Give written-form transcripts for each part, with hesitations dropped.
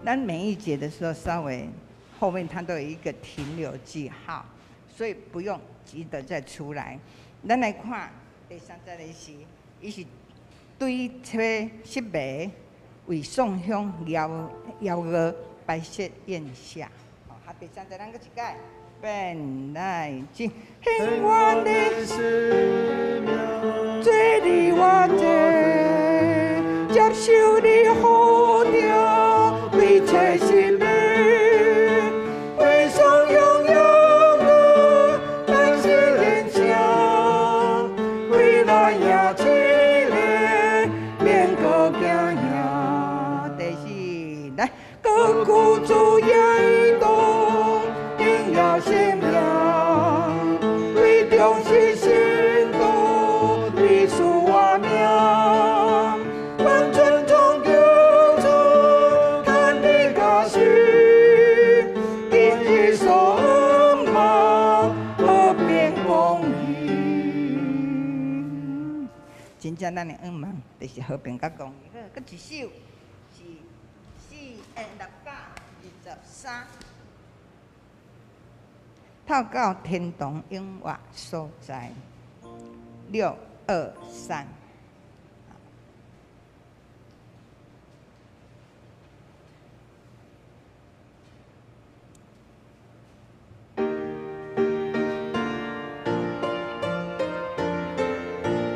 咱每一節的時候，稍微後面它都有一個停留記號，所以不用急得再出來。咱來看第三節的是，伊是對切失迷為宋鄉遙遙娥擺設宴席。好，第三節咱閣一擺，變來進，幸願的做你我這，接受你呼召，對切失迷為宋鄉遙娥擺設宴席，為來贏一个免閣驚嚇。第四，來，閣舊主耶動，榮耀生命，為重拾信徒，你賜我命，完全從救主，趁你家時，今日所望和平公義。真正咱的願望就是和平佮公義。好，閣一首是四623，透到天堂永活所在，623。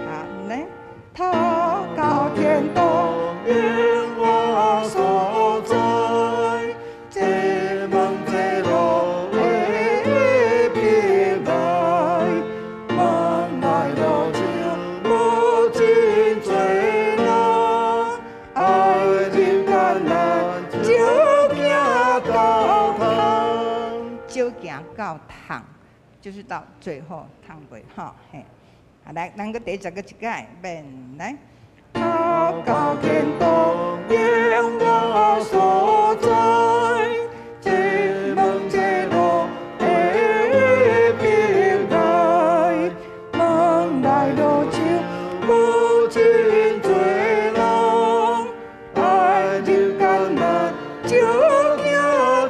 好，來，透到天堂永活所在，這門這路的平台，望來路上無真濟人，愛人艱難少行到通。少行到通，就是到最後通過吼嘿。啊，來，咱閣第一節閣一擺，免來。透到天堂永活所在，這門這路的平台，望來路上無真濟人，愛人艱難少行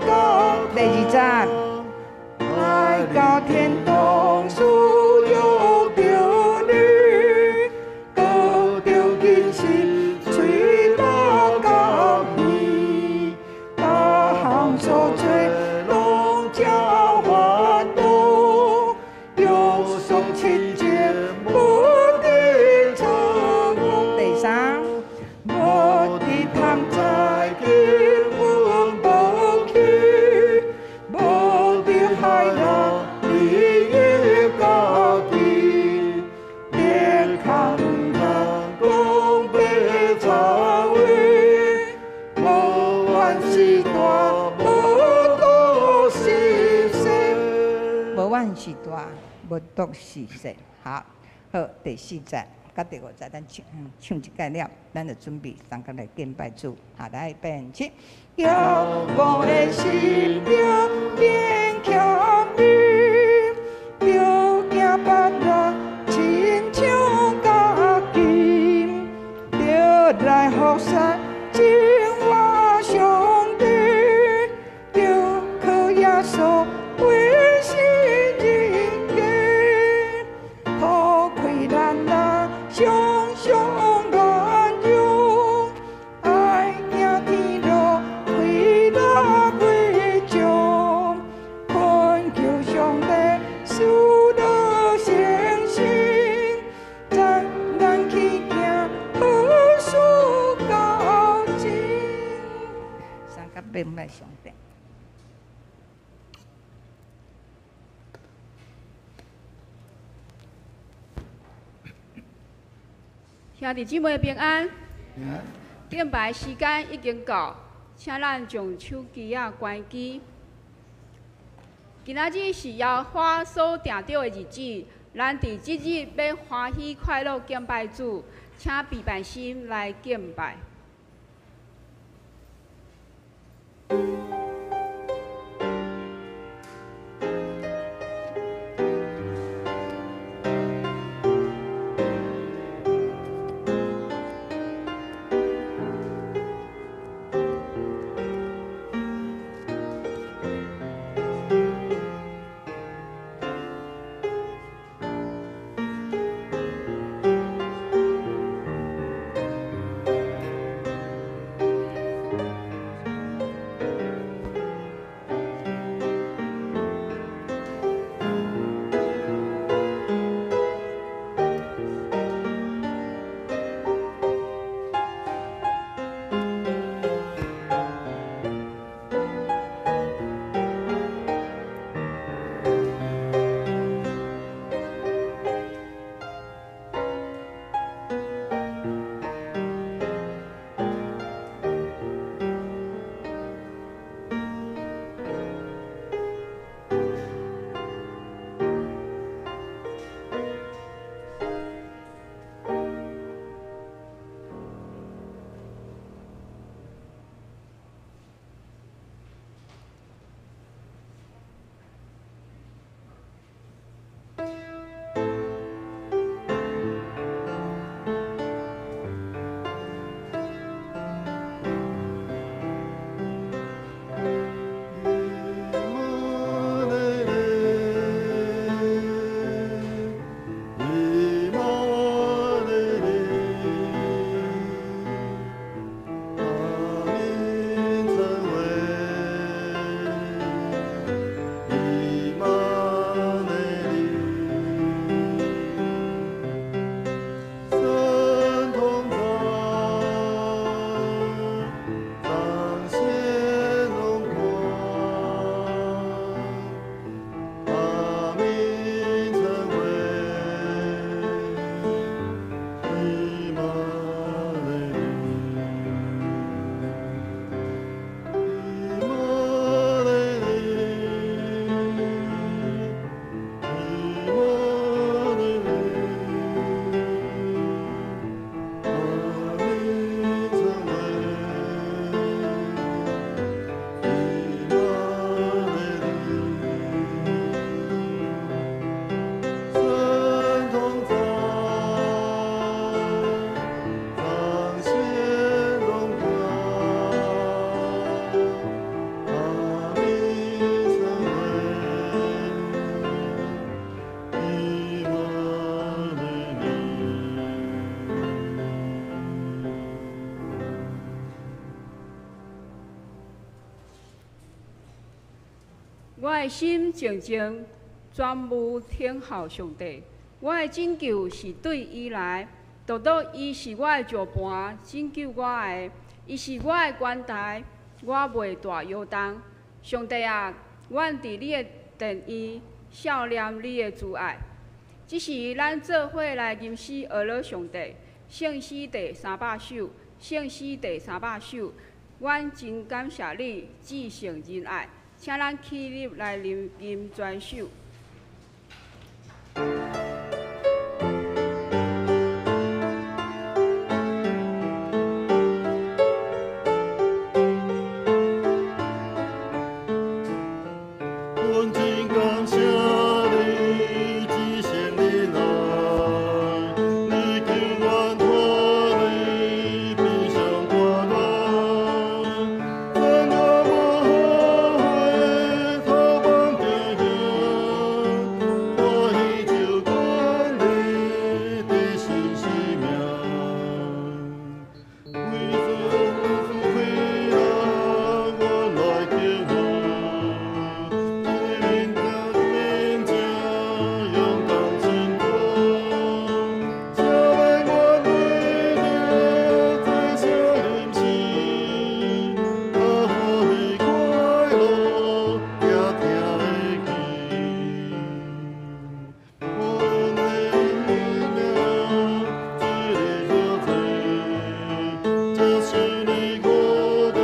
到第二節，來到天堂需要著你，閣著謹慎喙肉佮耳，逐項所做攏才法度，約束親情無得錯誤。第三，無得貪財金銀寶器，無得害人利益家己，連空談講白賊話，無怨時大，無妒時細。無怨時大，無妒時細。好，好，第四節佮第五節，咱唱唱一擺了，咱就準備同佮來敬拜主。好，來，變起。驕傲的心著免謙卑，著驚別人親像家己，著來服侍真活上帝，著靠耶穌為十字架，塗開咱若常常軟弱，愛行天路快樂袂盡，懇求上帝賜予信心，咱咱去行好事到盡。三甲變拜上帝。兄弟姊妹平安。敬拜時間已經到，請咱將手機仔關機。今仔日是耶和華所定著的日子，咱佇這日欲歡喜快樂敬拜主，請備辦心來敬拜。我的心靜靜，專務等候上帝。我的拯救是對伊來，獨獨伊是我的石磐，拯救我的。伊是我的關台，我袂大搖動。上帝啊，阮佇你的殿院，數念你的慈愛。這時，咱做伙來吟詩呵咾上帝，聖詩第三百首，聖詩第三百首。阮真感謝你至聖仁愛，請咱起立來吟吟全首。阮真感謝你，至聖仁愛，你救阮脫離悲傷大難，怎樣無後悔，逃亡的行，歡喜就管你的新生命，為主快樂，阮來求福。面前勇敢前過，將來我為著這小臨時，啊歡喜快樂也聽會記。阮的命這裡所在，這是你苦的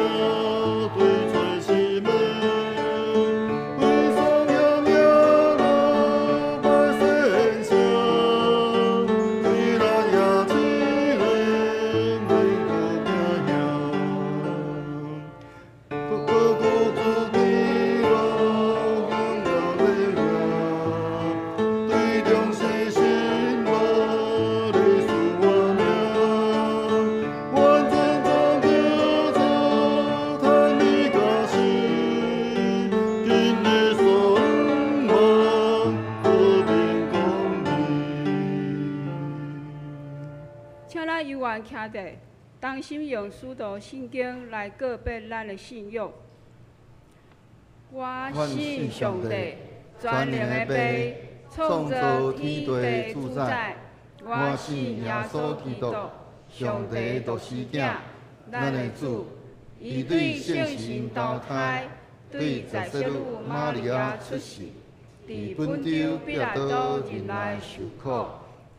對罪是美。為頌揚耶和華聖聲，為咱也只能永古家鄉。各個國族的樂榮耀的榮，對中是神樂你賜我命，完全將叫做嘆你家事，今日所望和平公義。請咱猶原徛佇，同心用使徒信經來告別咱的信仰。我信上帝，全能的父，創造天地主宰。我信耶穌基督，上帝獨生子，咱的主，伊對聖神投胎，對十色女瑪利亞出世，佇本丟彼拉多忍耐受苦，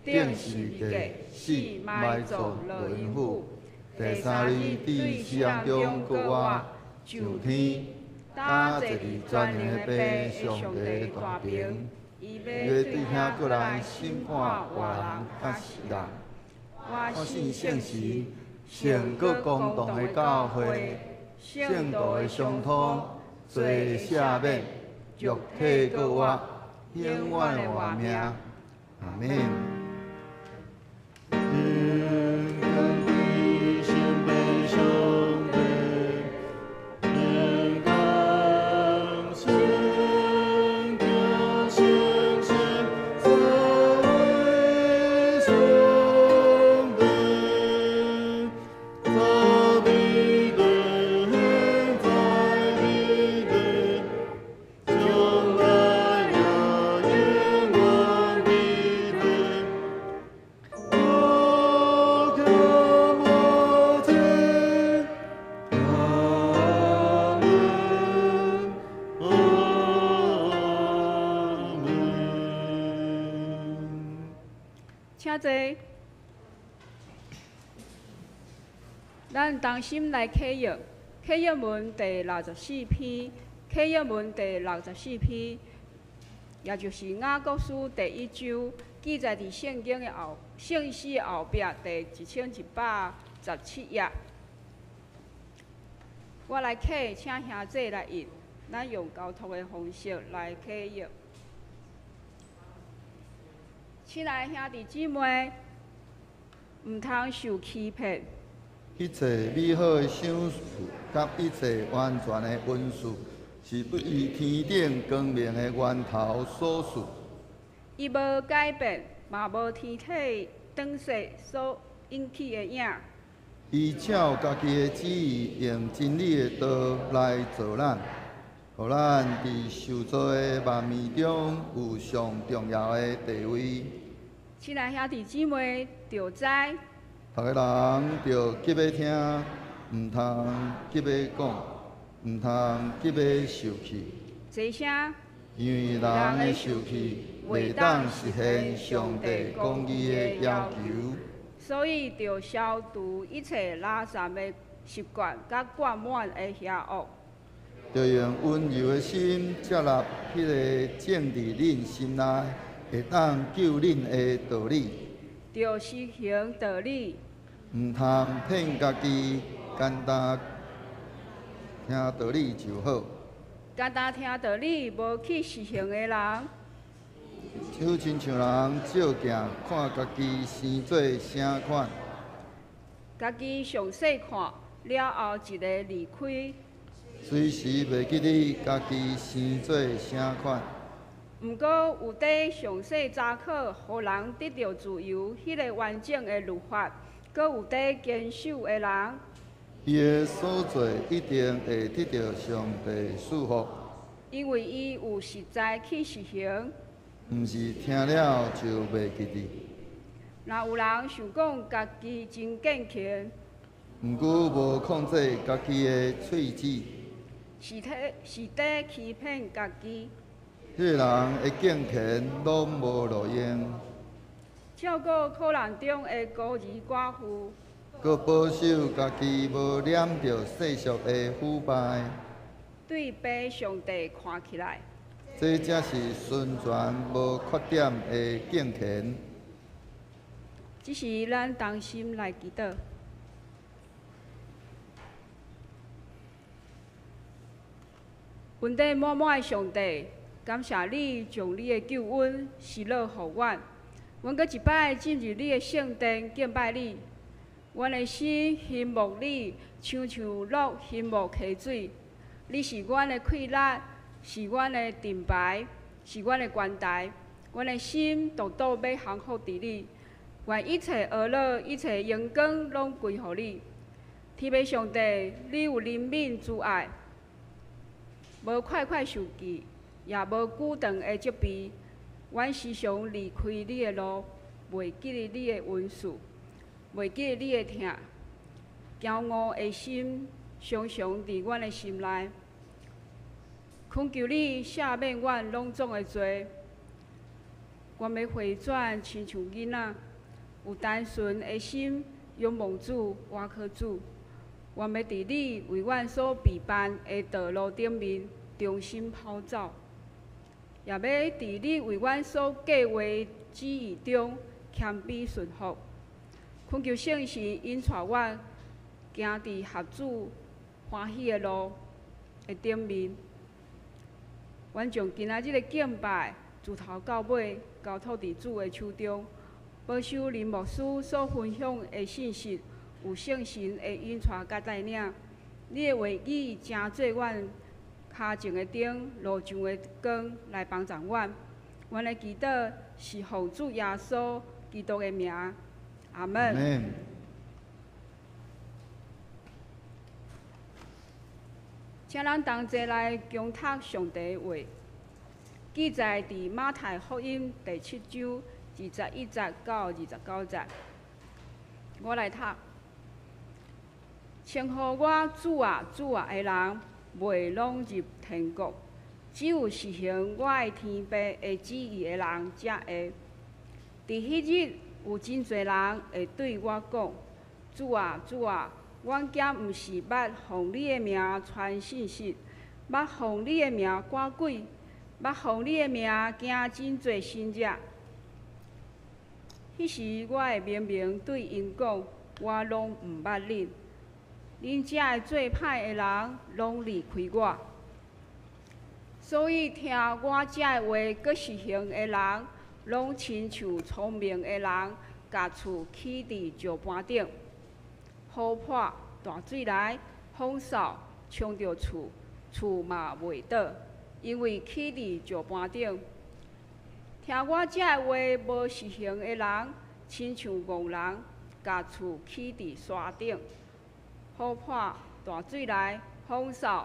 釘十字架，死埋葬落陰府，第三日佇死人中復活，上天，搭坐佇全能的父上帝大爿，伊伊欲欲對對遐遐閣閣來來審審判判活人活人佮佮死死人。人。我我信信聖聖神神，聖聖閣閣公同公同的的教教會會，，聖聖徒徒的的相相通通，，罪罪的赦赦免免，，肉肉體體閣活閣活，，永永遠遠的的活命。活命。阿們。勇敢的心被上帝，勇敢先行先行，三位上帝，在彼地，在彼地，將來也永遠彼地。我感我天，阿們，阿們。請坐。咱同心來啟用啟用文第六十四篇，啟用文第六十四篇，也就是雅各書第一章，記載佇聖經的後聖詩的後壁第1117頁。我來啟，請兄弟來印，咱用交託的方式來啟用。親愛的兄弟姊妹，毋通受欺騙。一切美好的賞賜佮一切完全的恩賜，是對天頂光明的源頭所賜。伊無改變，嘛無天體轉勢所引起的影。伊照家己的旨意，用真理的道來造咱，予咱佇受造的萬物中有上重要的地位。親愛兄弟姊妹，著知，逐个人著急欲聽，毋通急欲講，毋通急欲受氣。這啥？因為人的受氣袂當實現上帝公義的要求。所以，著消除一切垃圾的習慣，佮灌滿的邪惡。著用溫柔的心接納彼个種佇恁心內會當救恁的道理。著實行道理。毋通騙家己，簡單聽道理就好。簡單聽道理，無去實行的人，就親像人照鏡看家己生做啥款。家己詳細看了後，一个離開。隨時袂記得家己生做啥款。毋過有佇詳細查考，予人得著自由，彼个完整的律法，閣有佇堅守的人，伊的所做一定會得著上帝賜福。因為伊有實在去實行。毋是聽了就袂記得。若有人想講家己真敬虔，毋過無控制家己的喙舌，是佇欺騙家己。彼个人的敬虔攏無路用。照顧苦難中的孤兒寡婦，閣保守家己無染著世俗的腐敗。對父上帝看起來，這才是純全無缺點的敬虔。這時咱同心來祈禱。恩典滿滿的上帝，感謝你將你的救恩施落予阮，阮閣一擺進入你的聖殿敬拜你。阮的心欣慕你，親像鹿欣慕溪水。你是阮的氣力，是阮的盾牌，是阮的關台。阮的心獨獨欲降服佇你，願一切惡樂、一切榮光攏歸予你。天父上帝，你有憐憫慈愛，無快快受氣，也無久長的責備。阮時常離開你的路，袂記得你的恩賜，袂記得你的疼。驕傲的心常常佇阮的心內，懇求你赦免阮攏總的罪。阮欲回轉，親像囡仔，有單純的心，仰望主，倚靠主。阮欲佇你為阮所備辦的道路頂面，重新跑走，也欲佇你為阮所計畫旨意中謙卑順服。懇求聖神引帶阮行佇合主歡喜的路的頂面。阮將今仔日的敬拜自頭到尾交託佇主的手中，保守林牧師所分享的信息，有聖神的引帶佮帶領。你的話語成做阮跤前的燈，路上的光，來幫助阮。阮的祈禱是奉主耶穌基督的名，阿們。請咱同齊來恭讀上帝的話，記載佇馬太福音第七章21節到29節。我來讀。稱呼我主啊主啊的人，袂攏入天國，只有實行我的天父的旨意的人才會。佇彼日，有真濟人會對我講：主啊主啊，阮敢毋是捌奉你的名傳信息，捌奉你的名趕鬼，捌奉你的名行真濟神跡？彼時，我會明明對𪜶講：我攏毋捌恁。恁遮个做歹的人，攏離開我。所以聽我這个話閣實行的人，攏親像聰明的人，共厝起佇石盤頂，雨破大水來，風掃衝著厝，厝嘛袂倒，因為起佇石盤頂。聽我這个話無實行的人，親像戇人，共厝起佇沙頂。雨破大水來，風掃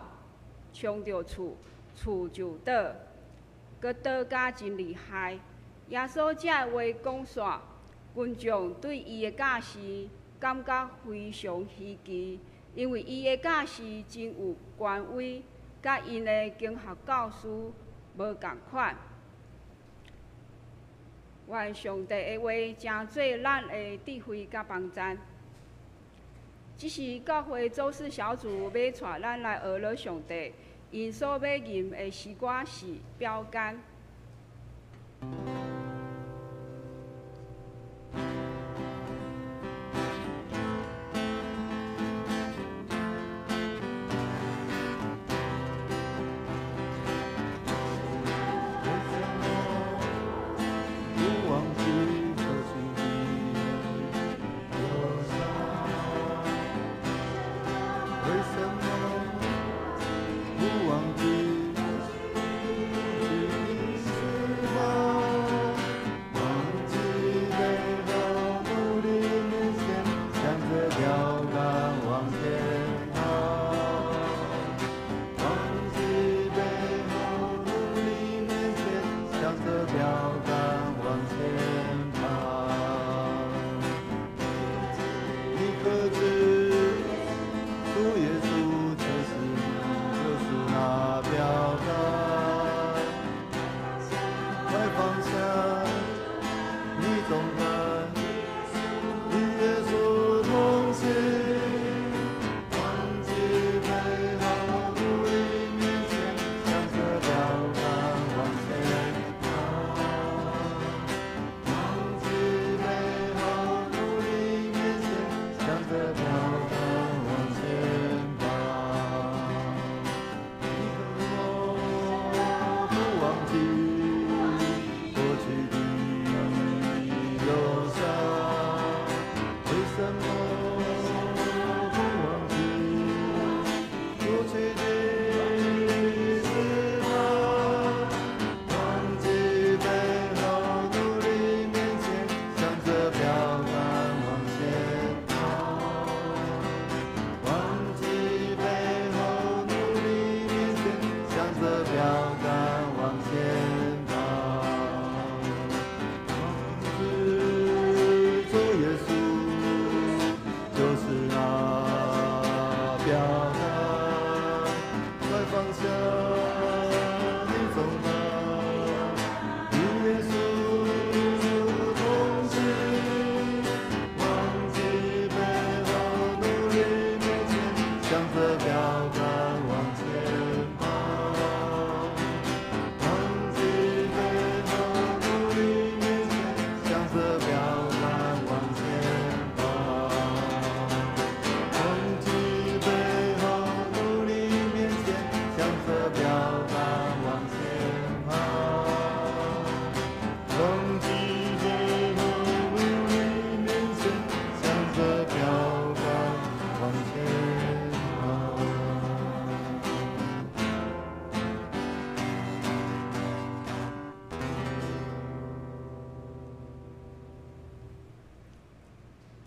衝著厝，厝就倒，閣倒甲真厉害。耶稣这话讲煞，群众对伊的教示感觉非常稀奇，因为伊的教示真有权威，佮𪜶的经学教师无仝款。愿上帝的话成做咱的智慧佮帮赞。这是教会周四小组欲带咱来学了上帝，𪜶所欲吟的诗歌是标杆。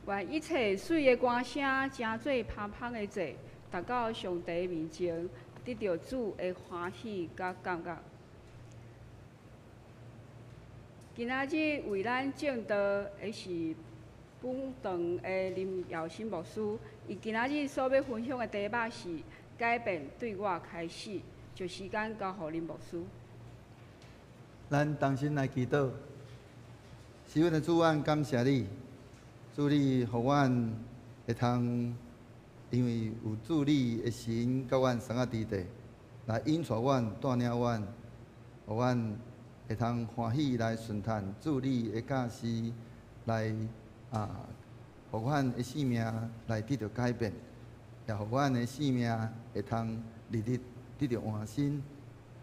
愿一切媠的歌声，成做芳芳的祭，达到上帝面前，得著主的欢喜佮感觉。今仔日为咱证道的是本堂的林耀新牧师，伊今仔日所欲分享的题目是改变对我开始，将时间交予林牧师。咱同心来祈祷，是阮的主，阮感谢你。主你予阮会通，因为有主你的神佮阮相仔伫地，来引带阮、带领阮，予阮会通欢喜来顺从主你的教示，来予阮的生命来得著改变，也予阮的生命会通日日得著换新，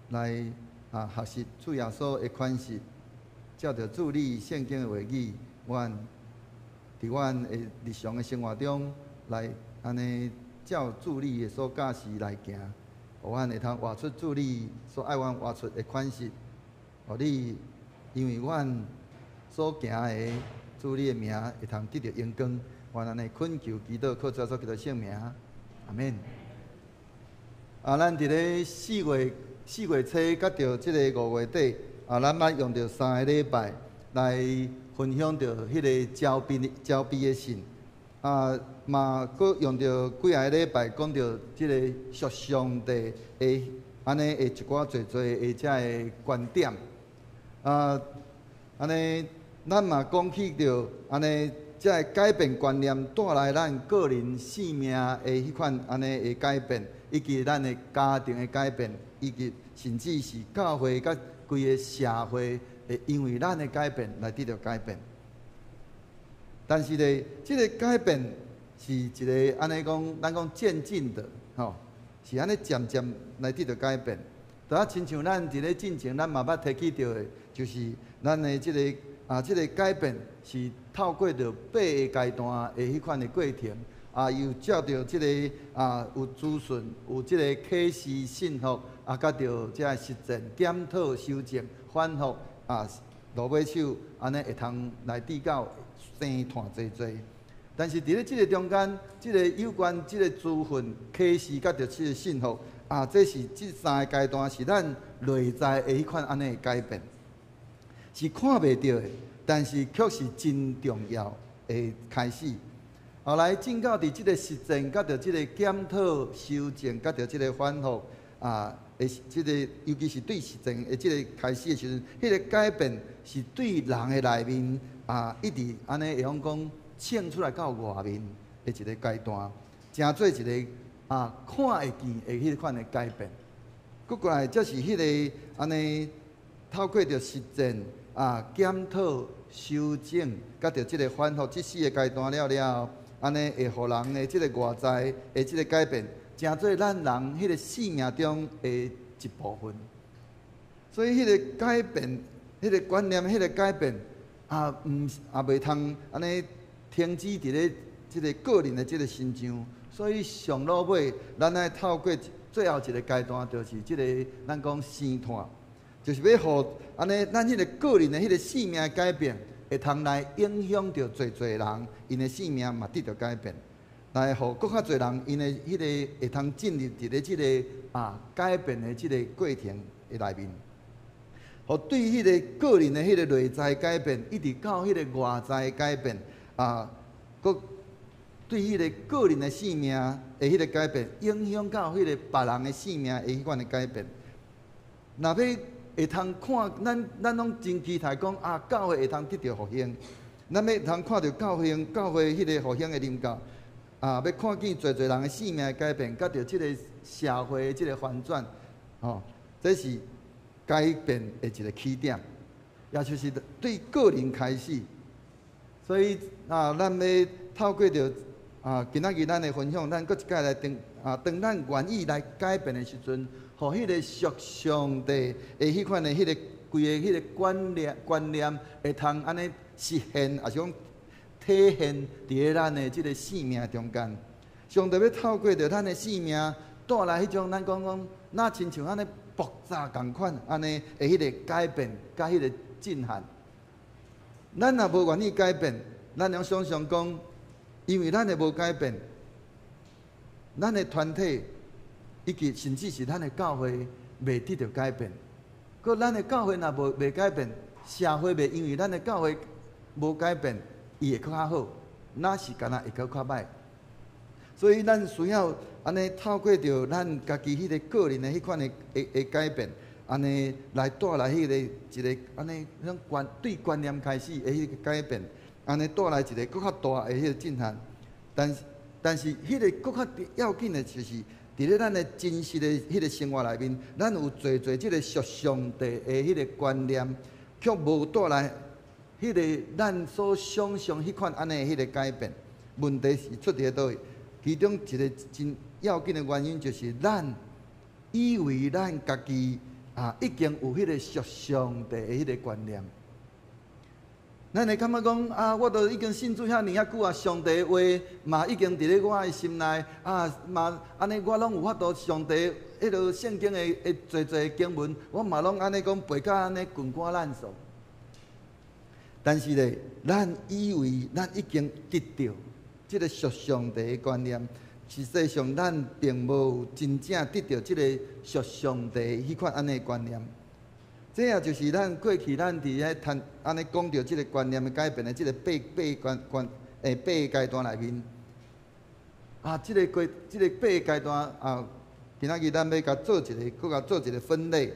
来学习主耶稣的款式，照著主你圣经的话语，阮伫阮的日常的生活中，来按呢照主你的所教示来行，予阮会通活出主你所爱阮活出的款式。予你因为阮所行的，主你的名会通得著荣光。阮按呢恳求祈祷，靠主耶稣基督圣名，阿免。咱伫咧4月4月初佮著這个5月底啊，咱捌用著三个禮拜來分享著彼个招兵招兵的信啊，嘛閣用著幾仔個禮拜講著這个屬上帝的按呢的一寡濟濟的這个觀點啊，按呢咱嘛講起著按呢。這个改變觀念帶來咱個人生命的彼款按呢的改變，以及咱的家庭的改變，以及甚至是教會佮規个社會會因為咱的改變來得著改變。但是咧，這个改變是一个按呢講，咱講漸進的，吼，是按呢漸漸來得著改變。就啊，親像咱佇咧進前，咱嘛捌提起著的，就是咱的這个啊，這个改變是透過著八个階段的彼款的過程，啊，又照著這个啊，有資訊，有這個啟示信服，啊，佮著這个實踐、檢討、修正、反覆，啊，落尾手按呢會通來得到生湠濟濟。但是佇咧這个中間，這个有關這個資訊啟示佮著這个信服，啊，這是這三个階段是咱內在的彼款按呢的改變，是看袂著的。但是卻是真重要的開始。後來進到佇這个實踐，佮著這个檢討、修正，佮著這个反覆啊，的這個尤其是對實踐的這个開始的時陣，彼个改變是對人的內面啊，一直按呢會曉講衝出來到外面的一个階段，成做一个啊看會見的彼款的改變。閣過來，才是彼个按呢透過著實踐啊檢討、修正，佮著這个反覆這四个階段了了後，按呢會予人的這个外在的這个改變，成做咱人彼个生命中的一部分。所以，彼个改變、彼个觀念、彼个改變，啊，毋也袂通按呢停止佇咧這个個人的這个身上。所以上落尾，咱愛透過最後一个階段，就是這个咱講生湠，就是欲予按呢，咱彼个個人的彼个生命的改變，會通來影響著濟濟人，𪜶的生命嘛得著改變，來予閣較濟人𪜶的彼个會通進入佇咧這个啊改變的這个過程的內面，予對彼个個人的彼个內在改變，一直到彼个外在改變啊，閣對彼个個人的生命的彼个改變，影響到彼个別人的生命的彼款的改變。若欲會通看，咱攏真期待講啊，教會會通得著復興，咱欲通看著教會教會彼个復興的臨到，啊，欲看見濟濟人的生命的改變，佮著這个社會的這个翻轉，吼，這是改變的一个起點，也就是對個人開始。所以啊，咱欲透過著啊，今仔日咱的分享，咱閣一擺來當啊，當咱願意來改變的時陣，予彼个屬上帝的彼款的彼个規个彼个觀念觀念會通按呢實現，抑是講體現佇咧咱的這个生命中間。上帝欲透過著咱的生命帶來彼種咱講講，若親像按呢爆炸仝款按呢的彼个改變，佮彼个震撼。咱若無願意改變，咱會想像講，因為咱的無改變，咱的團體以及甚至是咱的教會袂得著改變。閣咱的教會若無袂改變，社會袂因為咱的教會無改變，伊會閣較好，若是敢若會閣較歹。所以咱需要按呢透過著咱家己彼个個人的彼款的的的改變，按呢來帶來彼個一个按呢彼種觀對觀念開始的彼個改變，按呢帶來一个閣較大的彼個震撼。但是彼个閣較要緊的就是，佇咧咱的真實的彼個生活內面，咱有濟濟這个屬上帝的彼個觀念，卻無帶來彼個咱所想像彼款按呢彼個改變。問題是出佇咧佗位？其中一个真要緊的原因，就是咱以為咱家己啊已經有彼個屬上帝的彼個觀念。咱會感覺講啊，我都已經信主遐爾仔久啊，上帝的話嘛已經佇咧我的心內啊，嘛按呢我攏有法度上帝彼个聖經的的濟濟經文，我嘛攏按呢講背甲按呢滾瓜爛熟。但是咧，咱以為咱已經得著這个屬上帝的觀念，實際上咱並無真正得著這个屬上帝彼款按呢觀念。這也就是咱過去咱佇咧談按呢講著這个觀念的改變的這个八八關關欸八个階段內面。啊，這个過這个八个階段啊，今仔日咱欲共做一个，閣共做一个分類。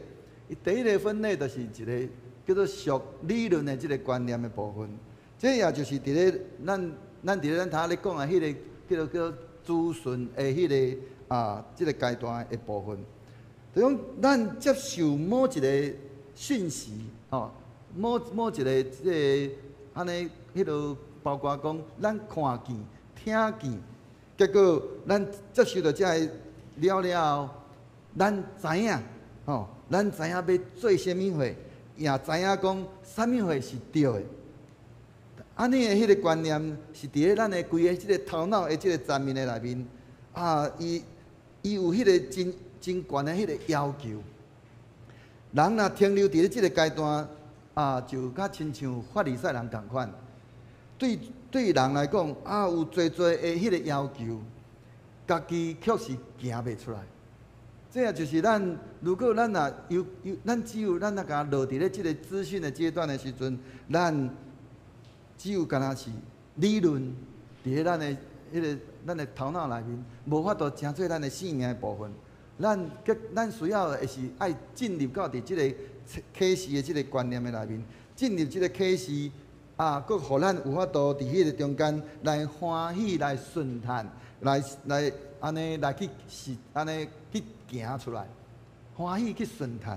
伊第一个分類就是一个叫做屬理論的這个觀念的部分。這也就是佇咧咱咱佇咧咱頭仔咧講的彼个叫做叫資訊的彼个啊，這个階段的部分。就講咱接受某一个訊息，吼，某某一个這个按呢，彼落包括講咱看見、聽見，結果咱接受著這个了了後，咱知影，吼，咱知影欲做啥物貨，也知影講啥物貨是對的。按呢的彼个觀念是佇咧咱的規个這个頭腦的這个層面的內面，啊，伊伊有彼个真真懸的彼个要求。人若停留佇咧這个階段，啊，就較親像法利賽人仝款。對對人來講，啊，有濟濟的彼个要求，家己卻是行袂出來。這也就是咱，如果咱若有有，咱只有咱若共落佇咧這个資訊的階段的時陣，咱只有敢若是理論佇咧咱的彼个咱的頭腦內面，無法度成做咱的生命的部分。咱咱需要的是愛進入到佇這個啟示的這个觀念的內面，進入這个啟示啊，閣予咱有法度佇彼个中間來歡喜、來順嘆、來來按呢來去實按呢去行出來，歡喜去順嘆。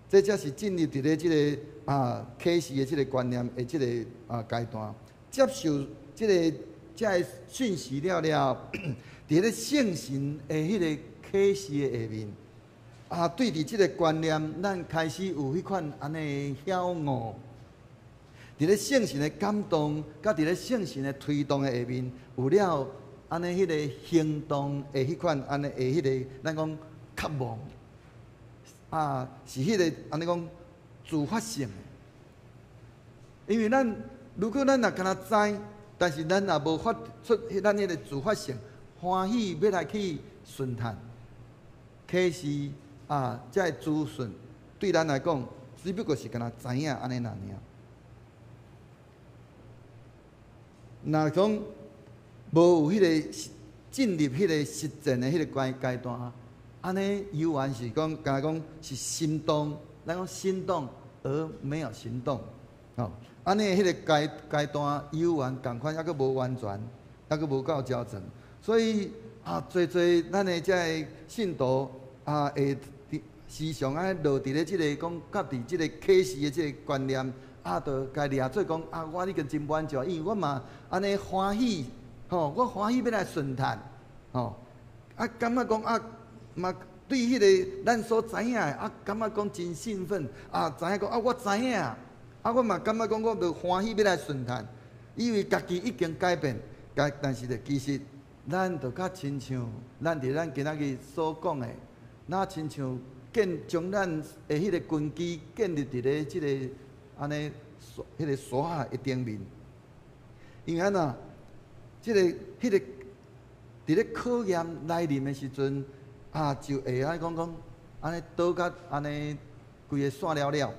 這才是進入佇咧這个啊啟示的這个觀念的這个啊階段，接受這个這个訊息了了，佇咧聖神的彼个啟示的下面，啊，對佇這个觀念，咱開始有彼款按呢曉悟。佇咧聖神的感動，佮佇咧聖神的推動的下面，有了按呢彼个行動的彼款按呢的彼个，咱講渴望。啊，是彼个按呢講自發性的，因為咱如果咱若敢若知，但是咱也無發出咱彼个自發性歡喜欲來去順嘆，啟示啊，這个資訊對咱來講，只不過是敢若知影按呢爾爾。若講無有彼个進入彼个實踐的彼个階階段。按呢猶原是講，敢若講是心動，咱講心動而沒有行動，吼。按呢彼个階階段猶原仝款，猶閣無完全，猶閣無夠齊全，所以啊，濟濟咱的這个信徒啊，會時常按呢落佇咧這个講，佮佇這个啟示的這个觀念，啊，就共掠做講啊，我已經真滿足，因為我嘛按呢歡喜，吼，我歡喜欲來順嘆，吼，啊，感覺講啊。嘛對彼个咱所知影的啊，感覺講真興奮啊，知影講啊，我知影啊，我嘛感覺講我著歡喜欲來順嘆，以為家己已經改變，但但是咧，其實咱就較親像咱佇咱今仔日所講的，若親像建將咱的彼个根基建立佇咧這个按呢彼个沙仔的頂面，因為按怎，這个彼个佇咧考驗來臨的時陣。啊，就會按呢講講，按呢倒甲按呢規个散了了。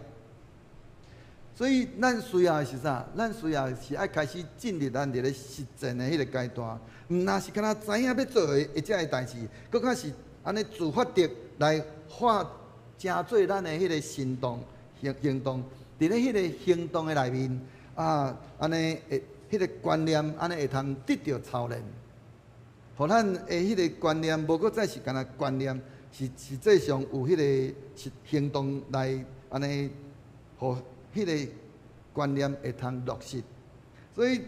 所以咱需要的是啥？咱需要的是愛開始進入咱佇咧實踐的彼个階段，毋但是敢若知影欲做的的這个代誌，閣較是按呢自發的來化成做咱的彼个行動行行動。佇咧彼个行動的內面，啊，按呢會彼个觀念按呢會通得著操練。予咱的彼个觀念，無閣再是干焦觀念，是實際上有彼個實行動來按呢，予彼个觀念會通落實。所以，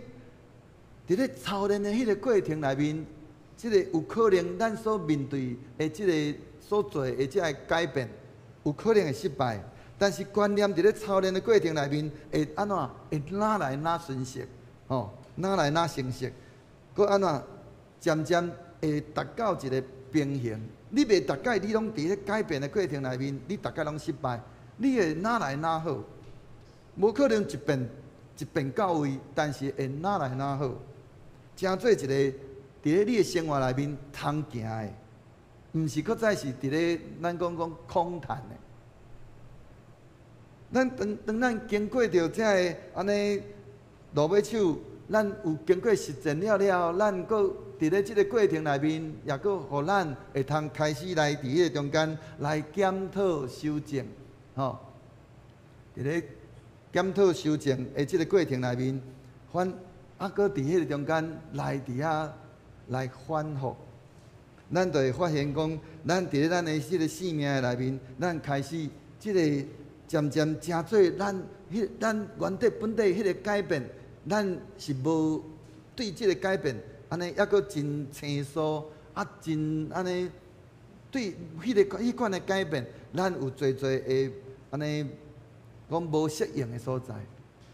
佇咧操練的彼个過程內面，這个有可能咱所面對的這个所做的這个改變，有可能會失敗。但是觀念佇咧操練的過程內面，會按怎？會愈來愈純熟，吼，愈來愈成熟，閣按怎？漸漸會達到一個平衡。你袂逐擺你攏佇咧改變的過程內面，你逐擺攏失敗。你會愈來愈好，無可能一變一變到位，但是會愈來愈好，成做一個佇咧你的生活內面通行的，毋是閣再是佇咧咱講講空談的。咱當當咱經過著這个按呢落尾手，咱有經過實踐了了，咱閣佇咧這个過程內面，也閣予咱會通開始來佇彼個中間來檢討修正，吼。佇咧檢討修正的這个過程內面，反啊，閣佇彼個中間來佇遐來反覆，咱就會發現講，咱佇咧咱的這个生命的內面，咱開始這个漸漸成做咱彼咱原底本底彼个改變，咱是無對這个改變，按呢猶閣真生疏，啊真按呢對彼个彼款的改變，咱有濟濟的按呢講無適應的所在。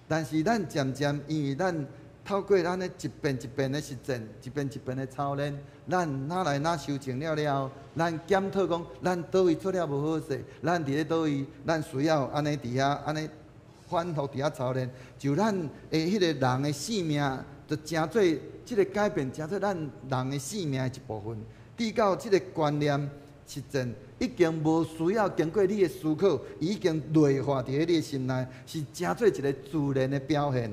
但是咱漸漸因為咱透過按呢一遍一遍的實踐，一遍一遍的操練，咱若來若修正了了，咱檢討講，咱佗位做了無好勢，咱佇咧佗位，咱需要按呢佇遐按呢反覆佇遐操練，就咱的彼個人的生命，就成做這个改變，成做咱人的生命的一部分。直到這个觀念實踐已經無需要經過你的思考，已經內化佇咧你的心內，是成做一个自然的表現。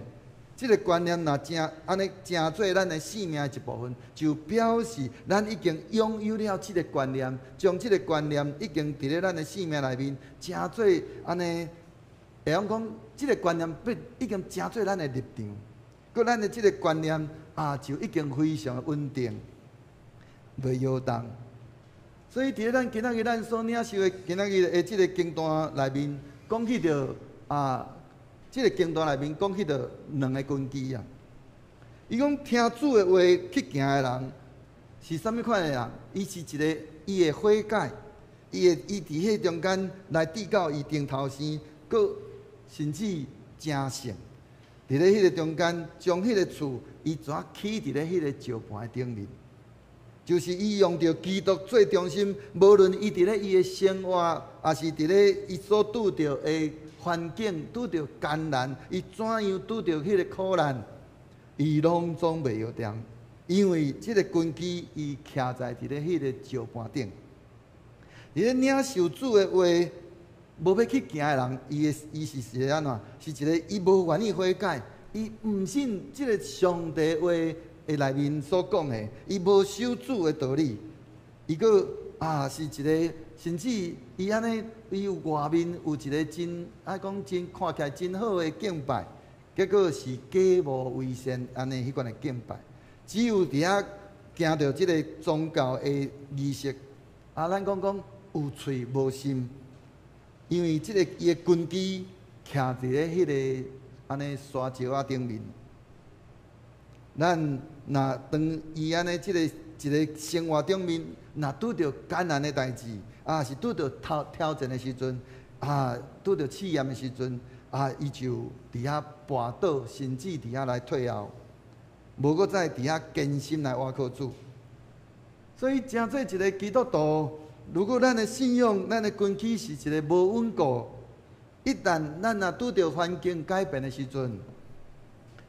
這个觀念若成按呢成做咱的生命的一部分，就表示咱已經擁有了這个觀念，將這个觀念已經佇咧咱的生命內面成做按呢，會曉講這个觀念變已經成做咱的立場，閣咱的這个觀念啊，就已經非常的穩定，袂搖動。所以佇咧咱今仔日咱所領受的今仔日的這个經段內面，講起著啊。這个經段內面講起著兩个根基啊。伊講聽主的話去行的人是啥物款的人？伊是一个伊會悔改，伊會伊佇彼中間來直到伊重頭生，閣甚至成聖。佇咧彼个中間，將彼个厝伊怎起佇咧彼个石盤的頂面？就是伊用著基督做中心，無論伊佇咧伊的生活，抑是佇咧伊所拄著的環境，拄著艱難，伊怎樣拄著彼个苦難，伊攏總袂搖動，因為這个根基伊徛在佇咧彼个石盤頂。佇咧領受主的話，無欲去行的人，伊的伊是一个按怎？是一个伊無願意悔改，伊毋信這个上帝話的內面所講的，伊無守主的道理，伊閣啊是一个，甚至伊按呢，伊有外面有一个真愛講真看起來真好的敬拜，結果是假冒為善按呢彼款的敬拜，只有佇遐行著這个宗教的儀式，啊，咱講講有喙無心，因為這个伊的根基徛佇咧彼个按呢沙石仔頂面。咱若當伊按呢這个一个生活頂面，若拄著艱難的代誌，啊是拄著挑挑戰的時陣，啊拄著試驗的時陣，啊伊就佇遐跋倒，甚至佇遐來退後，無閣再佇遐堅心來倚靠主。所以，成做一个基督徒，如果咱的信仰、咱的根基是一个無穩固，一旦咱若拄著環境改變的時陣，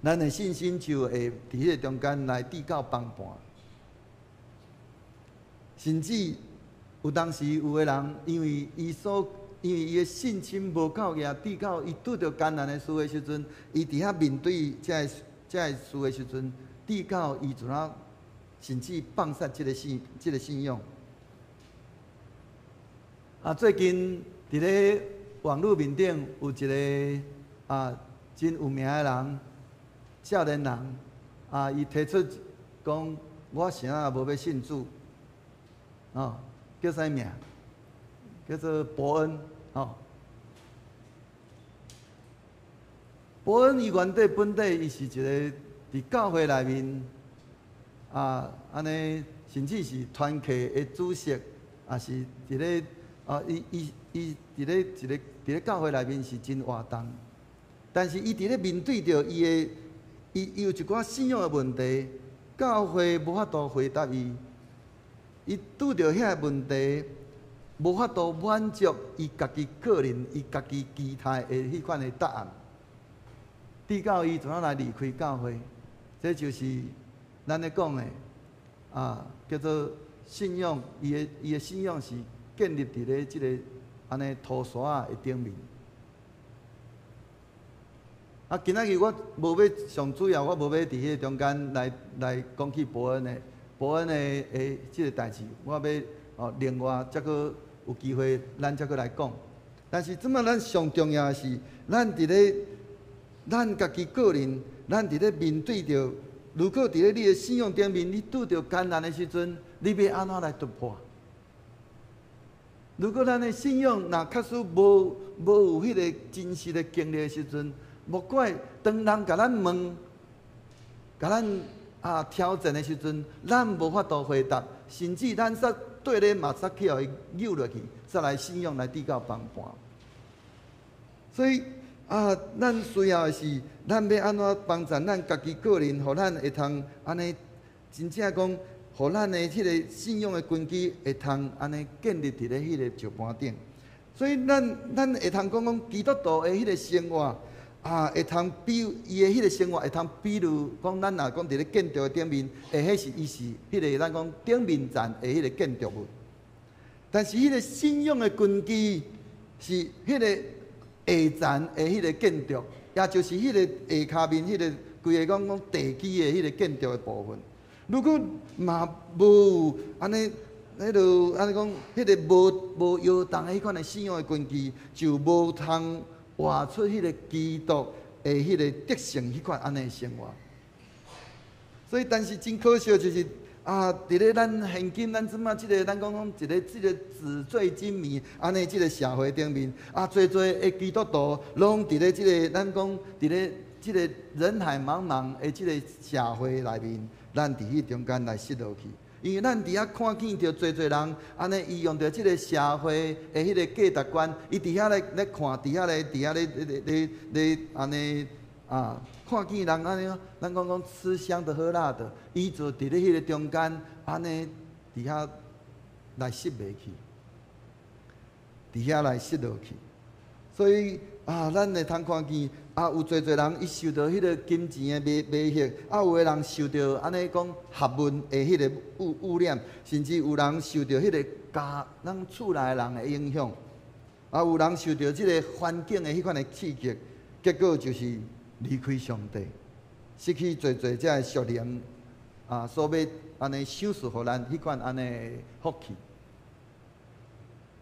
咱的信心就會佇彼个中間來直到崩盤，甚至有當時有的人，因為伊的信心無夠額，直到伊拄著艱難的事的時陣，伊佇遐面對這个這个事的時陣，直到伊怎啊，甚至放殺這个信這个信仰。啊，最近佇咧網路面頂有一个啊真有名的人。少年人啊，伊提出講，我啥也無欲信主，哦，叫啥名？叫做博恩，哦。博恩伊原底本底伊是一个佇教會內面啊，按呢，甚至是團契的主席，也是佇咧啊，伊伊伊佇咧一個佇咧教會內面是真活動，但是伊佇咧面對著伊的。伊伊有一寡信仰的問題，教會無法度回答伊。伊拄著遐个問題，無法度滿足伊家己個人、伊家己期待的彼款的答案。直到伊怎啊來離開教會，這就是咱咧講的，啊，叫做信仰，伊的信仰是建立佇咧這个按呢塗山仔的頂面。啊，今仔日我無欲上主要，我無欲佇彼个中間來講起報恩的這个代誌，我欲哦，另外才閣有機會，咱才閣來講。但是這擺咱上重要的是，咱佇咧咱家己個人，咱佇咧面對著，如果佇咧你的信仰頂面，你拄著艱難的時陣，你欲按怎來突破？如果咱的信仰若確實無有彼个真實的經歷的時陣，莫怪當人共咱問、共咱啊挑戰的時陣，咱無法度回答，甚至咱煞綴咧嘛煞去予伊扭落去，煞來信仰來跌到崩盤。所以啊，咱需要的是，咱欲按怎幫助咱家己個人，予咱會通按呢真正講，予咱的彼个信仰的根基會通按呢建立佇咧彼个石盤頂。所以咱會通講講基督徒的彼个生活啊，會通比伊的彼个生活會通比喻講，咱若講佇咧建築的頂面，會彼是伊是彼个咱講頂面層的彼个建築物。但是彼个信仰的根基是彼个下層的彼个建築，也就是彼個下跤面彼个規个講講地基的彼个建築的部分。如果嘛無有按呢，彼落按呢講，彼个無搖動的彼款的信仰的根基，就無通活出彼个基督的彼个德性，彼款按呢的生活。所以，但是真可惜，就是啊，佇咧咱現今咱這馬這个，咱講講一个這个紙醉金迷按呢這个社會頂面，啊，濟濟的基督徒攏佇咧這个咱講佇咧這个人海茫茫的這个社會內面，咱佇彼中間來失落去。因為咱佇遐看見著濟濟人，按呢伊用著這个社會的彼个價值觀，伊佇遐咧看，佇遐咧按呢啊，看見人按呢，咱講講吃香的喝辣的，伊就佇咧彼个中間按呢佇遐來失袂去，佇遐來失落去。所以啊，咱會通看見啊，有濟濟人伊受著彼個金錢的迷惑，啊，有的人受著按呢講學問的彼个污染，甚至有人受著彼個家咱厝內人的影響，啊，有人受著這个環境的彼款的刺激，結果就是離開上帝，失去濟濟這个屬靈啊，所欲按呢賞賜予咱彼款按呢福氣。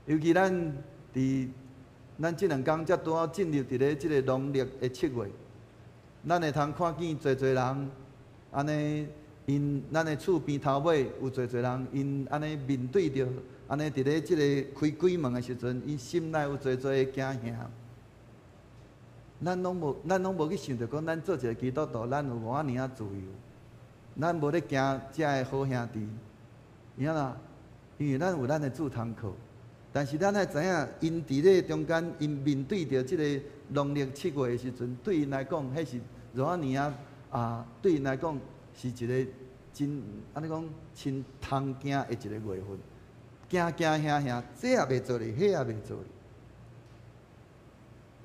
尤其咱佇咱這兩工才拄好進入佇咧這个農曆的七月，咱會通看見濟濟人按呢，𪜶咱的厝邊頭尾有濟濟人，𪜶按呢面對著按呢佇咧這个開鬼門的時陣，𪜶心內有濟濟的驚嚇。咱攏無去想著講，咱做一个基督徒，咱有無遐爾仔自由，咱無咧驚遮个好兄弟，因怎？因為咱有咱的主通靠。但是咱愛知影，𪜶佇咧中間，𪜶面對著這个農曆七月的時陣，對𪜶來講，彼是偌爾仔啊，對𪜶來講是一个真按呢講，真通驚的一个月份，驚驚嚇嚇，這也袂做哩，彼也袂做哩。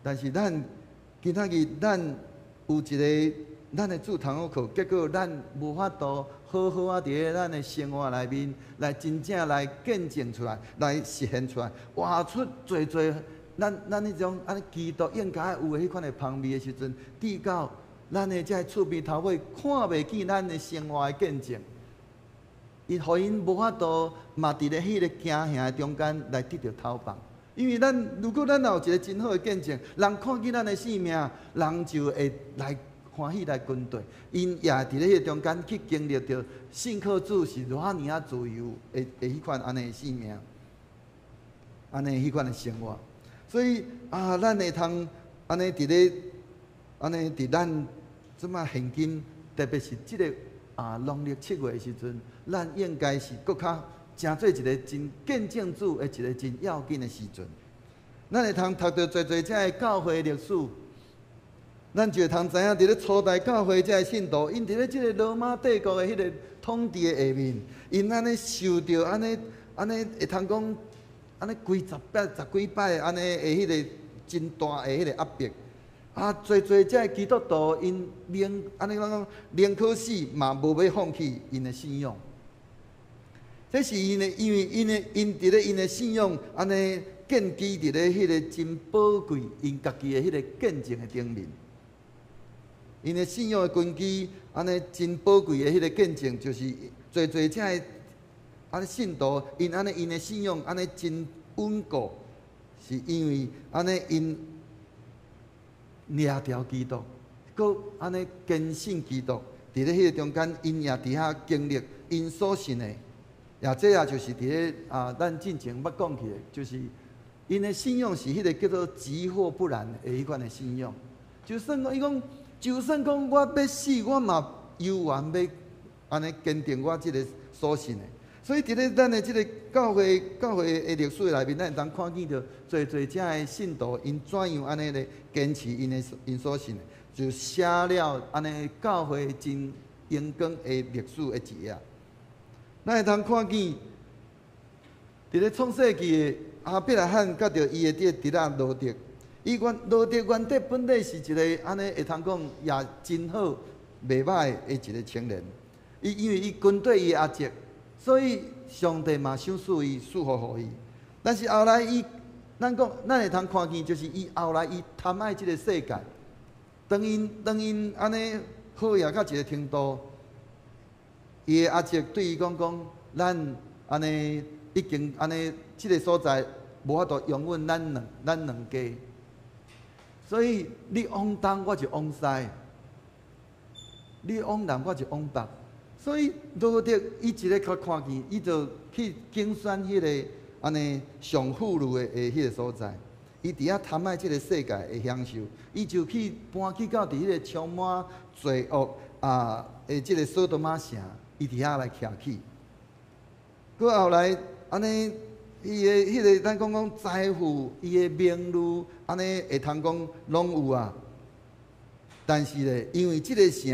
但是咱今仔日咱有一个咱的主通好靠，結果咱無法度好好仔佇咧咱的生活內面，來真正來見證出來，來實現出來，活出濟濟咱彼種按呢基督應該有的彼款的芳味的時陣，直到咱的這个厝邊頭尾看袂見咱的生活的見證，伊予𪜶無法度嘛佇咧彼个驚嚇的中間來得著透放。因為咱如果咱若有一个真好的見證，人看見咱的生命，人就會來歡喜來跟綴，𪜶也佇咧彼个中間去經歷著信靠主是偌爾仔自由的彼款按呢的生命，按呢彼款的生活。所以啊，咱會通按呢佇咧按呢佇咱這馬現今，特別是這个啊農曆七月的時陣，咱應該是閣較成做一个真見證主的一个真要緊的時陣。咱會通讀著濟濟這个教會歷史，咱就會通知影，佇咧初代教會這个信徒，𪜶佇咧這个羅馬帝國的彼个統治的下面，𪜶按呢受著按呢按呢會通講按呢幾十擺、十幾擺按呢的彼个真大的彼个壓迫。啊，濟濟這个基督徒，𪜶寧按呢講講，寧可死嘛無欲放棄𪜶的信仰。這是𪜶的，因為𪜶的𪜶佇咧𪜶的信仰按呢建基佇咧彼个真寶貴，𪜶家己的彼个見證的頂面。𪜶的信仰的根基，按呢真寶貴的彼個見證，就是濟濟這个按呢信徒，𪜶按呢𪜶的信仰按呢真穩固，是因為按呢𪜶掠牢基督，閣按呢堅信基督，佇咧彼个中間，𪜶也佇遐經歷𪜶所信的。也這也就是佇咧啊，咱進前捌講起的，就是𪜶的信仰是彼个叫做急或不然的彼款的信仰。就算講伊講，就算講我欲死，我嘛猶原欲按呢堅定我這个所信的。所以佇咧咱的這个教會的歷史內面，咱會當看見著濟濟遮的信徒，𪜶怎樣按呢咧堅持𪜶的𪜶所信的，就寫了按呢教會真榮光的歷史的一頁。咱會通看見，佇咧創世記的亞伯拉罕佮著伊的這个侄仔羅得，伊原羅得原底本底是一个按呢會通講也真好、袂䆀的一个青年。伊因為伊跟綴伊的阿叔，所以上帝嘛賞賜伊賜福予伊。但是後來伊，咱講咱會通看見，就是伊後來伊貪愛這个世界，當𪜶按呢好額到一个程度。伊的阿叔對伊講講，咱按呢已經按呢這个所在無法度容忍咱兩家，所以你往東我就往西，你往南我就往北。所以羅得伊一个較看見，伊就去揀選彼个按呢上富裕的彼个所在，伊佇遐貪愛這个世界的享受，伊就去搬去到佇彼个充滿罪惡啊的這个索多瑪城。伊佇遐來徛起，閣後來按呢，伊的彼个咱講講財富，伊的名譽，按呢會通講攏有啊。但是咧，因為這个城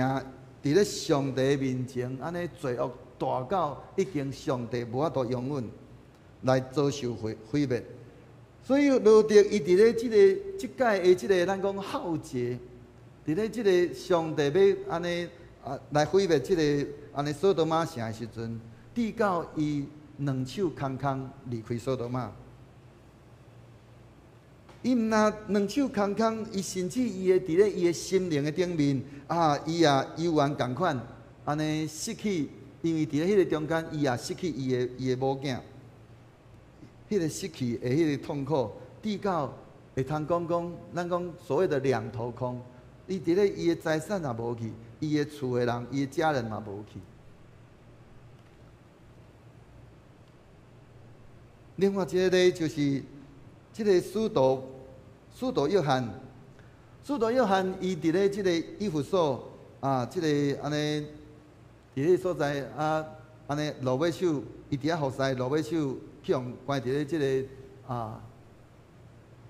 佇咧上帝面前，按呢罪惡大到已經上帝無法度容忍來遭受毀滅，所以羅得伊佇咧這个這擺的這个咱講浩劫，佇咧這个上帝欲按呢啊來毀滅這个按呢索多瑪城的時陣，直到伊兩手空空離開索多瑪。伊毋若兩手空空，伊甚至伊的佇咧伊的心靈的頂面啊，伊也猶原仝款，按呢失去，因為佇咧彼个中間，伊也失去伊的某囝，彼个失去的彼个痛苦，直到會通講講，咱講所謂的兩頭空，伊佇咧伊的財產也無去，伊的厝的人，伊的家人嘛無去。另外一个咧，就是這个使徒約翰，使徒約翰伊佇咧這个以弗所啊，這个按呢佇彼个所在啊，按呢落尾手，伊佇遐服侍落尾手去予關佇咧這个啊，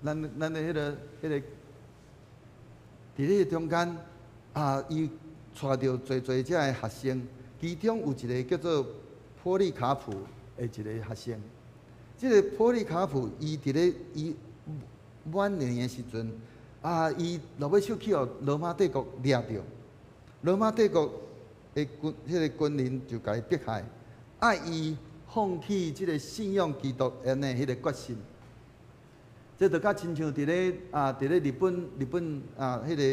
咱的彼个佇彼个中間啊，伊帶著濟濟遮的學生，其中有一个叫做波利卡普的一个學生。這个波利卡普，伊佇咧伊晚年的時陣，啊，伊落尾手去予羅馬帝國掠著，羅馬帝國的軍，彼个軍人就共伊迫害，愛伊放棄這个信仰基督按呢彼个決心。這就較親像佇咧啊，佇咧日本啊，彼个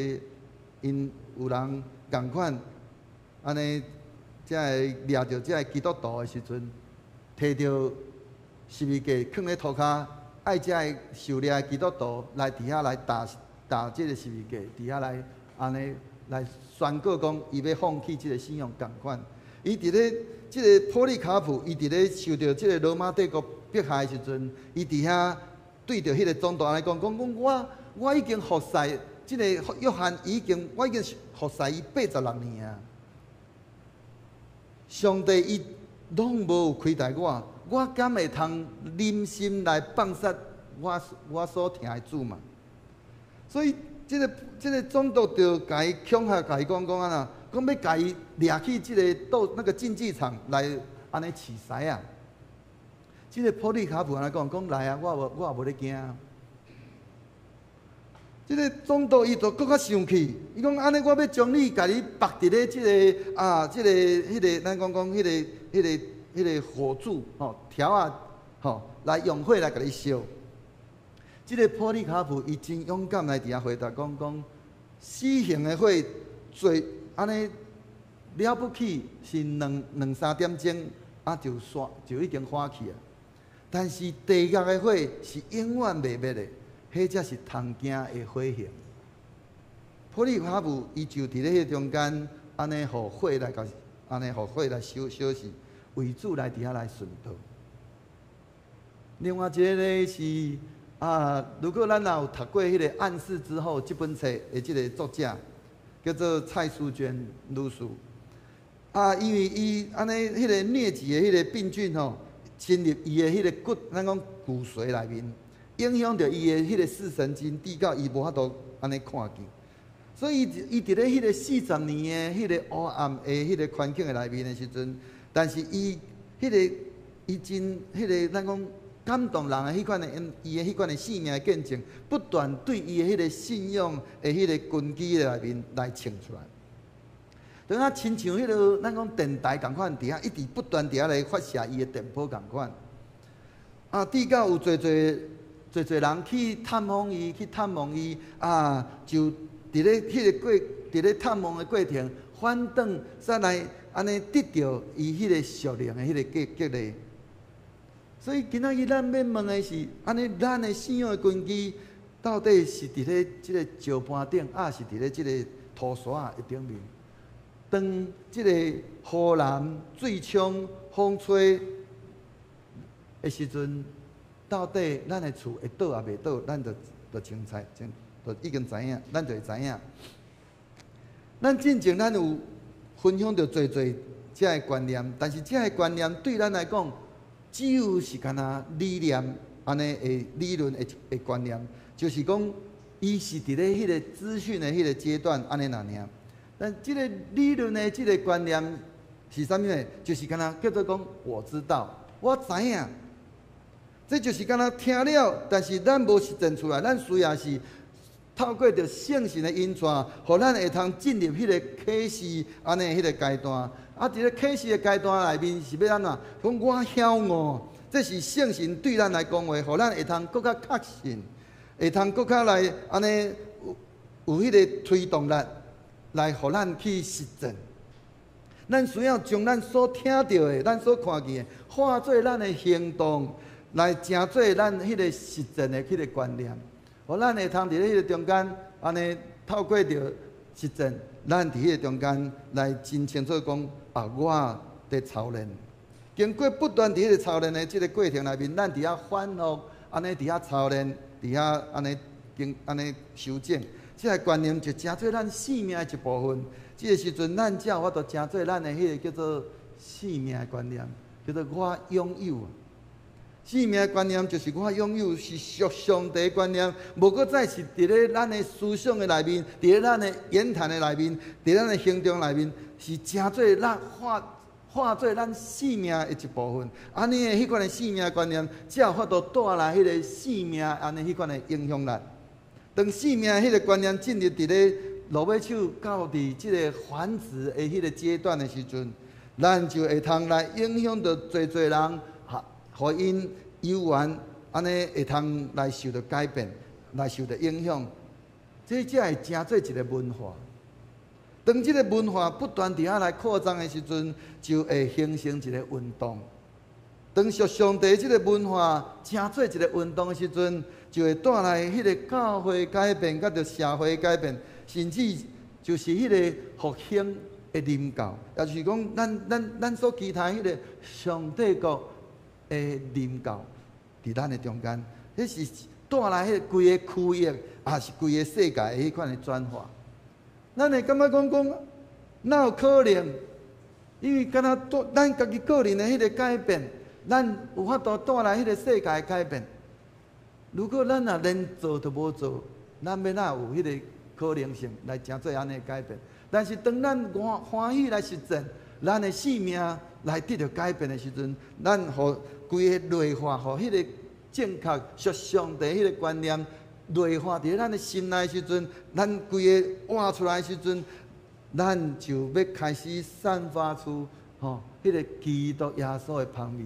𪜶有人仝款，按呢，才會掠著這个基督徒的時陣，提著十字架囥咧塗跤，愛這个受掠的基督徒來佇遐來踏踏這个十字架，佇遐來按呢來宣告講，伊欲放棄這个信仰仝款。伊佇咧這个波利卡普，伊佇咧受著這个羅馬帝國迫害的時陣，伊佇遐對著彼个總督按呢講，講講我已經服侍這个約翰，已經我已經服侍伊86年啊。上帝伊攏無虧待我。我敢會通忍心來放殺我所疼的主嘛？所以這个總督就共伊恐嚇，共伊講講按怎，講欲共伊掠去這个鬥那個競技場來按呢飼獅仔。這个波利卡普按呢講，講來啊，我也無咧驚。這个總督伊就閣較生氣，伊講按呢，我欲將你共你縛佇咧這个啊，這个彼个咱講講彼个彼个。彼个火柱吼條仔吼來用火來共你燒。這个波利卡普伊真勇敢來佇遐回答講講，死刑的火最按呢了不起是兩三點鐘啊就煞就已經火去啊，但是地獄的火是永遠袂滅的，彼才是通驚的火刑。波利卡普伊就佇咧彼中間按呢，予火來共按呢，予火來燒燒死，為主來佇遐來殉道。另外一个咧是啊，如果咱若有讀過彼个《暗示之後》這本冊的這个作者，叫做蔡淑娟女士。啊，因為伊按呢，彼个瘧疾的彼个病菌吼，侵入伊的彼个骨，咱講骨髓內面，影響著伊的彼个視神經，致到伊無法度按呢看見。所以伊佇咧彼个40年的彼个黑暗的彼个環境的內面的時陣，但是伊彼个伊真彼个咱講感動人的彼款的伊的彼款的生命的見證，不斷對伊的彼个信仰的彼个根基的內面來呈出來。當啊，親像彼个咱講電台仝款，佇遐一直不斷佇遐來發射伊的電波仝款。啊，直到有濟濟濟濟人去探訪伊，去探望伊，啊，就佇咧彼个過，佇咧探望的過程，反轉煞來按呢得著伊彼个屬靈的彼個激激勵。所以今仔日咱欲問的是，按呢咱的信仰的根基到底是佇咧這个石盤頂，抑是佇咧這个塗沙仔的頂面？當這個雨淋、水沖、風吹的時陣，到底咱的厝會倒抑袂倒，咱就就清楚，就已經知影，咱就會知影。咱進前咱有分享著濟濟這个觀念，但是這个觀念對咱來講，只有是干焦理念按呢的理論的的觀念，就是講，伊是佇咧彼個資訊的彼個階段按呢爾爾。但這个理論的這个觀念是啥物呢？就是干焦叫做講，我知道，我知影。這就是干焦聽了，但是咱無實踐出來，咱需要是透過著聖神的引帶，予咱會通進入彼个啟示按呢彼个階段。啊，佇咧啟示的階段內面是欲按怎？講我曉悟，這是聖神對咱來講話，予咱會通閣較確信，會通閣較來按呢有有彼个推動力，來予咱去實踐。咱需要將咱所聽著的、咱所看見的，化做咱的行動，來成做咱彼个實踐的彼个觀念。予咱會通佇咧彼個中間，按呢透過著實踐，咱佇彼個中間來真清楚講啊，我佇操練。經過不斷佇彼個操練的這个過程內面，咱佇遐反覆，按呢佇遐操練，佇遐按呢經按呢修正，這个觀念就成做咱生命的一部分。這个時陣，咱才有法度成做咱的彼个叫做生命的觀念，叫做我擁有。生命的觀念就是我擁有是屬上帝的觀念，無閣再是佇咧咱的思想的內面，佇咧咱的言談的內面，佇咱的行動內面，是成做咱化化做咱生命的一部分。按呢的彼款的生命觀念，才有法度帶來彼个生命按呢彼款的影響力。當生命彼个觀念進入佇咧落尾手到佇這个繁殖的彼个階段的時陣，咱就會通來影響著濟濟人。予𪜶有緣，按呢會通來受著改變，來受著影響，這才會成做一个文化。當這个文化不斷佇遐來擴張的時陣，就會形成一个運動。當屬上帝這个文化成做一个運動的時陣，就會帶來彼个教會改變，佮著社會改變，甚至就是彼個復興的臨到，也就是講，咱所期待彼个上帝國的臨到，佇咱的中間，彼是帶來彼个規个區域，抑是規个世界的彼款的轉化。咱會感覺講講，哪有可能？因為敢若帶咱家己個人的彼个改變，咱有法度帶來彼个世界的改變。如果咱若連做都無做，咱欲哪有彼个可能性來成做按呢改變？但是當咱歡歡喜來實踐，咱的生命來得著改變的時陣，咱予規个內化，予彼个正確屬上帝彼个觀念內化佇咱的心內時陣，咱規个活出來的時陣，咱就欲開始散發出吼，彼个基督耶穌的芳味。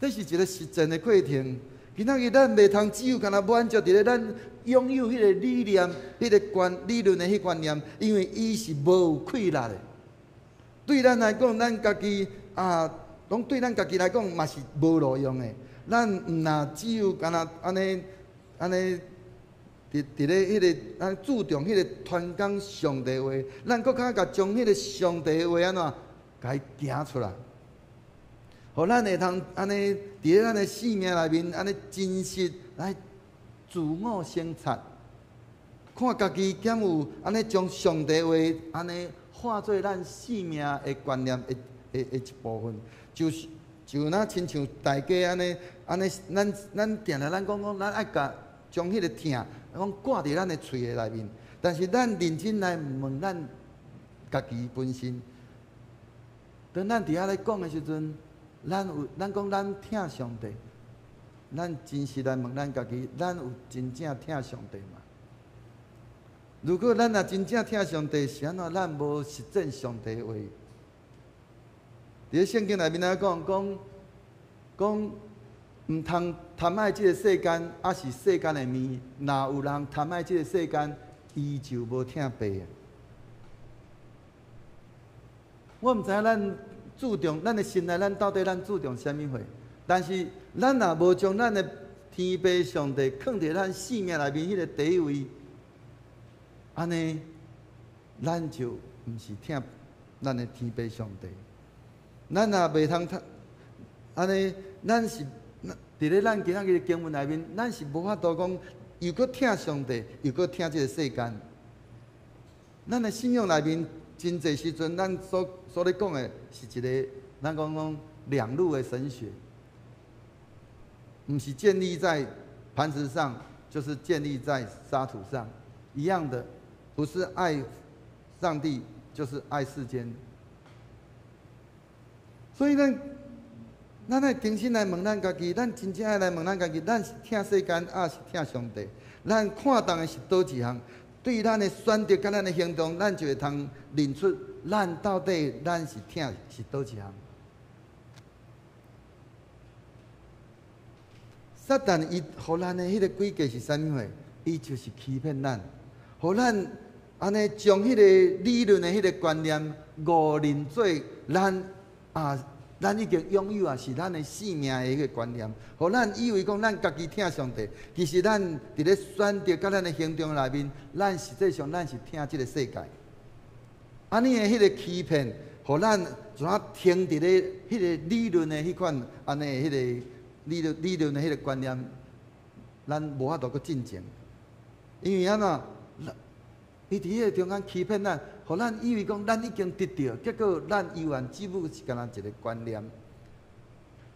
這是一個實踐的過程。今仔日咱袂通只有干焦滿足佇咧咱擁有彼個理念、彼個觀理論的彼觀念，因為伊是無有氣力的。對咱來講，咱家己啊，講對咱家己來講嘛是無路用的。咱毋若只有干焦按呢按呢，佇咧彼個咱注重彼個傳講上帝話，咱閣較共將彼個上帝話按怎，共伊行出來。予咱會通按呢，佇咧咱的生命內面，按呢真實來自我省察，看家己敢有按呢將上帝話按呢化做咱生命的觀念的一部分，就是就若親像大家按呢按呢，咱定定咱講講，咱愛共將彼個疼講掛佇咱的喙的內面，但是咱認真來問咱家己本身，當咱佇遐咧講的時陣，咱有咱講咱疼上帝，咱真實來問咱家己，咱有真正疼上帝嗎？如果咱若真正疼上帝，是按怎咱無實踐上帝的話？佇咧聖經內面來講，講講毋通貪愛這個世間，抑是世間的物。若有人貪愛這個世間，伊就無疼爸。我毋知影咱注重咱的心內，咱到底咱注重啥物貨？但是咱若無將咱的天父上帝囥佇咱生命內面彼個第一位，按呢，咱就毋是疼咱的天父上帝。咱若袂通疼，按呢，咱是佇咧咱今仔日的經文內面，咱是無法度講又閣疼上帝，又閣疼這個世間。咱的信仰內面，真濟時陣，咱所咧講的是一個，咱講講兩路的神學，毋是建立在磐石上，就是建立在沙土上，一樣的，不是愛上帝，就是愛世間。所以咱，咱愛重新來問咱家己，咱真正愛來問咱家己，咱是疼世間，抑是疼上帝？咱看重的是佗一項？對咱的選擇佮咱的行動，咱就會通認出咱到底咱是疼是佗一項。撒旦伊予咱的彼個詭計是啥物貨？伊就是欺騙咱，予咱按呢將彼個理論的彼個觀念誤認做咱啊。咱已經擁有啊，是咱的生命的彼個觀念，予咱以為講咱家己疼上帝，其實咱佇咧選擇佮咱的行動內面，咱實際上咱是疼這個世界。按呢的彼個欺騙，予咱怎啊停佇咧彼個理論的彼款按呢彼個理論的彼個觀念，咱無法度閣進前，因為按怎？伊佇彼個中間欺騙咱，予咱以為講咱已經得著，結果咱猶原只不過是干焦一個觀念、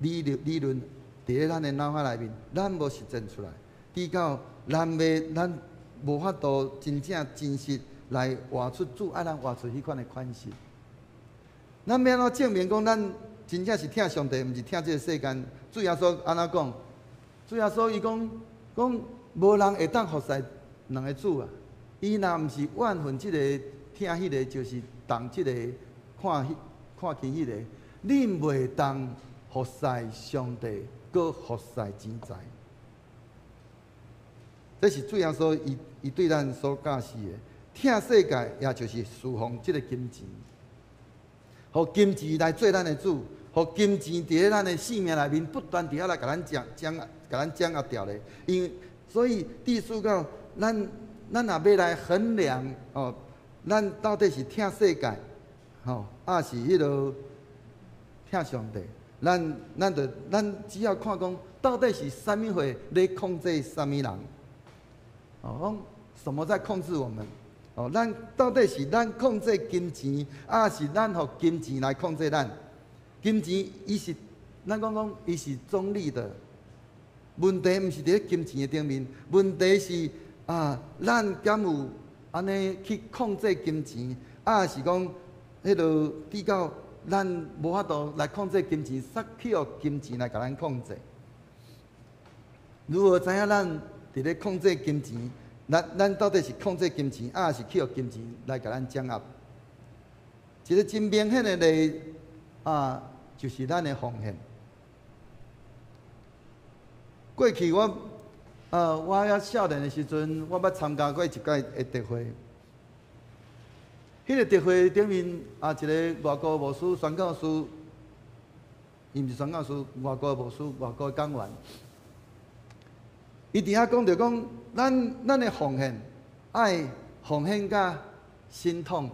理論佇咧咱的腦海內面，咱無實踐出來，直到咱袂咱無法度真正真實來活出主愛咱活出彼款的款式。咱欲按怎證明講咱真正是疼上帝，毋是疼這個世間？主耶穌按怎講？主耶穌伊講講無人會當服侍兩個主啊！伊若毋是怨恨這個疼彼個，就是重這個看彼看輕彼個。你袂當服侍上帝，閣服侍錢財。這是主耶穌伊伊對咱所教示的。疼世界，也就是侍奉這個金錢，予金錢來做咱的主，予金錢佇咧咱的生命內面不斷佇遐來共咱掌掌共咱掌握牢咧。因為所以，意思講咱。咱若欲來衡量哦，咱到底是疼世界，吼，抑是彼落疼上帝？咱咱就咱只要看講，到底是啥物貨咧控制啥物人？哦，講什麼在控制我們？哦，咱到底是咱控制金錢，抑是咱予金錢來控制咱？金錢伊是咱講講，伊是中立的。問題毋是佇咧金錢的頂面，問題是。啊，咱敢有按呢去控制金錢，抑是講彼落比較咱無法度來控制金錢，煞去予金錢來共咱控制。如何知影咱佇咧控制金錢？咱咱到底是控制金錢，抑是去予金錢來共咱掌握？一个真明顯的例啊，就是咱的奉獻。過去我猶少年的時陣，我捌參加過一屆的特會。彼個特會頂面啊，一个外國牧師、宣教師，伊毋是宣教師，外國牧師、外國講員。伊佇遐講著講，咱的奉獻愛奉獻甲心痛，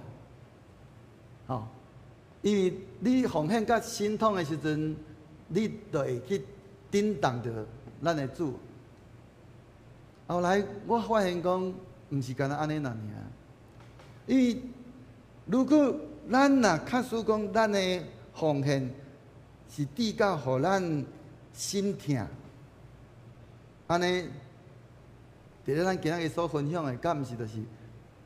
吼，因為你奉獻甲心痛的時陣，你就會去震動著咱的主。後來我發現講，毋是干焦按呢爾，因為如果咱若假使講咱的奉獻是至到予咱心疼，按呢，佇咧咱今仔日所分享的，敢毋是就是，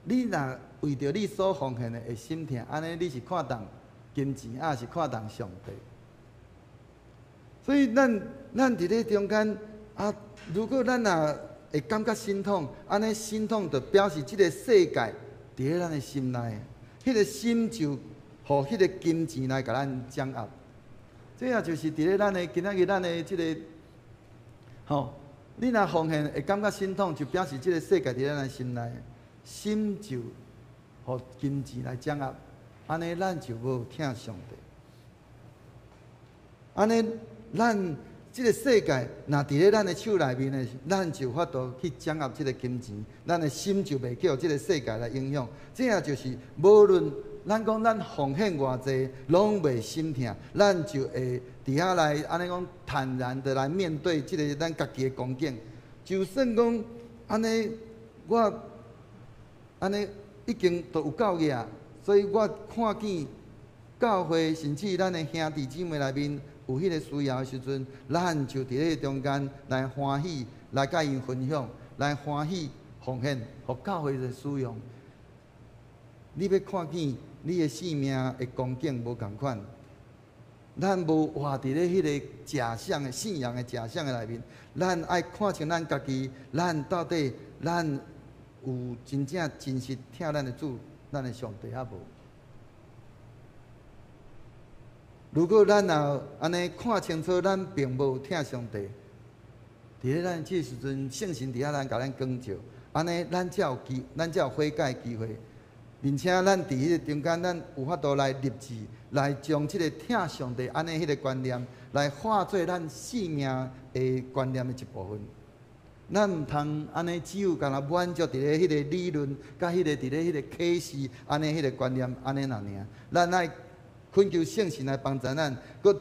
你若為著你所奉獻的會心疼，按呢你是看重金錢，抑是看重上帝？所以咱佇咧中間啊，如果咱若會感覺心痛，按呢心痛就表示這个世界佇咧咱的心內，彼个心就予彼个金錢來共咱掌握。這也就是佇咧咱的今仔日咱的這个，吼，你若奉獻會感覺心痛，就表示這个世界佇咧咱心內，心就予金錢來掌握，按呢咱就無疼上帝。按呢，咱這个世界若佇咧咱的手內面的，咱就有法度去掌握這个金錢，咱的心就袂叫這个世界來影響。這也就是無論咱講咱奉獻偌濟，攏袂心疼，咱就會佇遐來按呢講坦然的來面對這个咱家己的光景。就算講按呢，我按呢已經都有夠額，所以我看見教會甚至咱的兄弟姊妹內面有彼个需要的時陣，咱就佇咧中間來歡喜，來佮𪜶分享，來歡喜奉獻，予教會的使用。你欲看見你的生命的光景無仝款，咱無活佇咧彼个假象的信仰的假象的內面，咱愛看清咱家己，咱到底咱有真正真實疼咱的主，咱的上帝抑無？如果咱若按呢看清楚，咱並無疼上帝，佇咧咱這時陣，聖神佇遐咱共咱光照，按呢咱才有機，咱才有悔改的機會，並且咱佇彼个中間，咱有法度來立志，來將這个疼上帝按呢彼个觀念，來化做咱生命的觀念的一部分。咱毋通按呢只有干焦滿足佇咧彼个理論，佮彼个佇咧彼个啟示，按呢彼个觀念按呢爾。咱愛懇求聖神來幫助咱，閣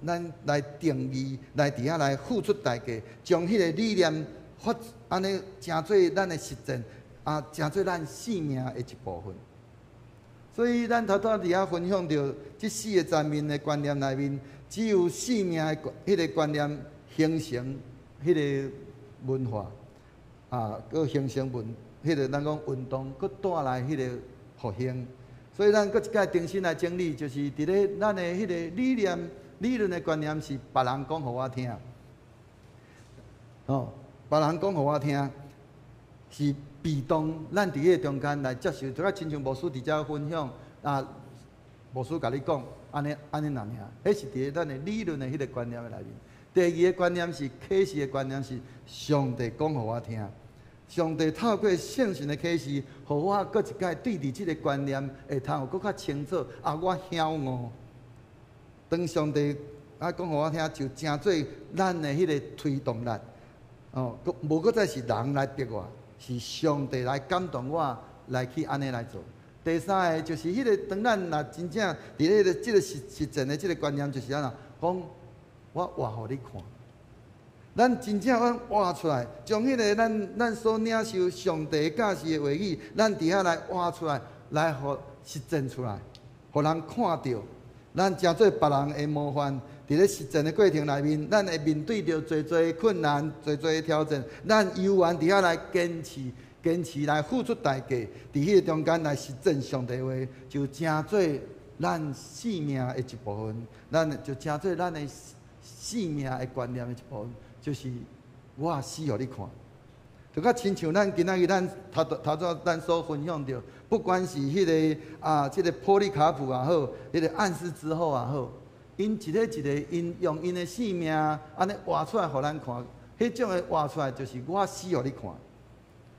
咱來定義，來佇遐來付出代價，將彼个理念發按呢成做咱的實踐，啊，成做咱生命的一部分。所以咱頭拄佇遐分享著，這四个層面的觀念內面，只有生命的彼个觀念形成彼个文化，啊，閣形成文，彼个咱講運動，閣帶來彼個復興。所以咱閣一擺重新來整理，就是佇咧咱的彼個理念、理論的觀念是別人講予我聽，吼，別人講予我聽，是被動，咱佇彼個中間來接受，就較親像牧師佇遮分享，啊，牧師共你講，按呢按呢爾爾，彼是佇咧咱的理論的彼個觀念的內面。第二个觀念是啟示的觀念，是上帝講予我聽。上帝透過聖神的啟示，予我閣一擺對佇這个觀念會通有閣較清楚。啊，我曉悟。當上帝啊講予我聽，就成做咱的彼个推動力。哦，閣無閣再是人來逼我，是上帝來感動我來去按呢來做。第三个就是彼个當咱若真正佇咧个這个實實踐的這个觀念，就是按怎講，我活予你看。咱真正咱活出來，將彼个咱所領受上帝教示的話語，咱佇遐來活出來，來予實踐出來，予人看著，咱成做別人的模範。佇咧實踐的過程內面，咱會面對著濟濟困難、濟濟挑戰，咱猶原佇遐來堅持、堅持來付出代價，佇彼個中間來實踐上帝話，就成做咱生命的一部分，咱就成做咱的生命的觀念的一部分。就是我死予你看，就較親像咱今仔日咱頭頭拄咱所分享著，不管是彼个啊，這个波利卡普也好，彼个暗示之後也好，𪜶一个一个，𪜶用𪜶的性命按呢活出來予咱看，彼種的活出來就是我死予你看。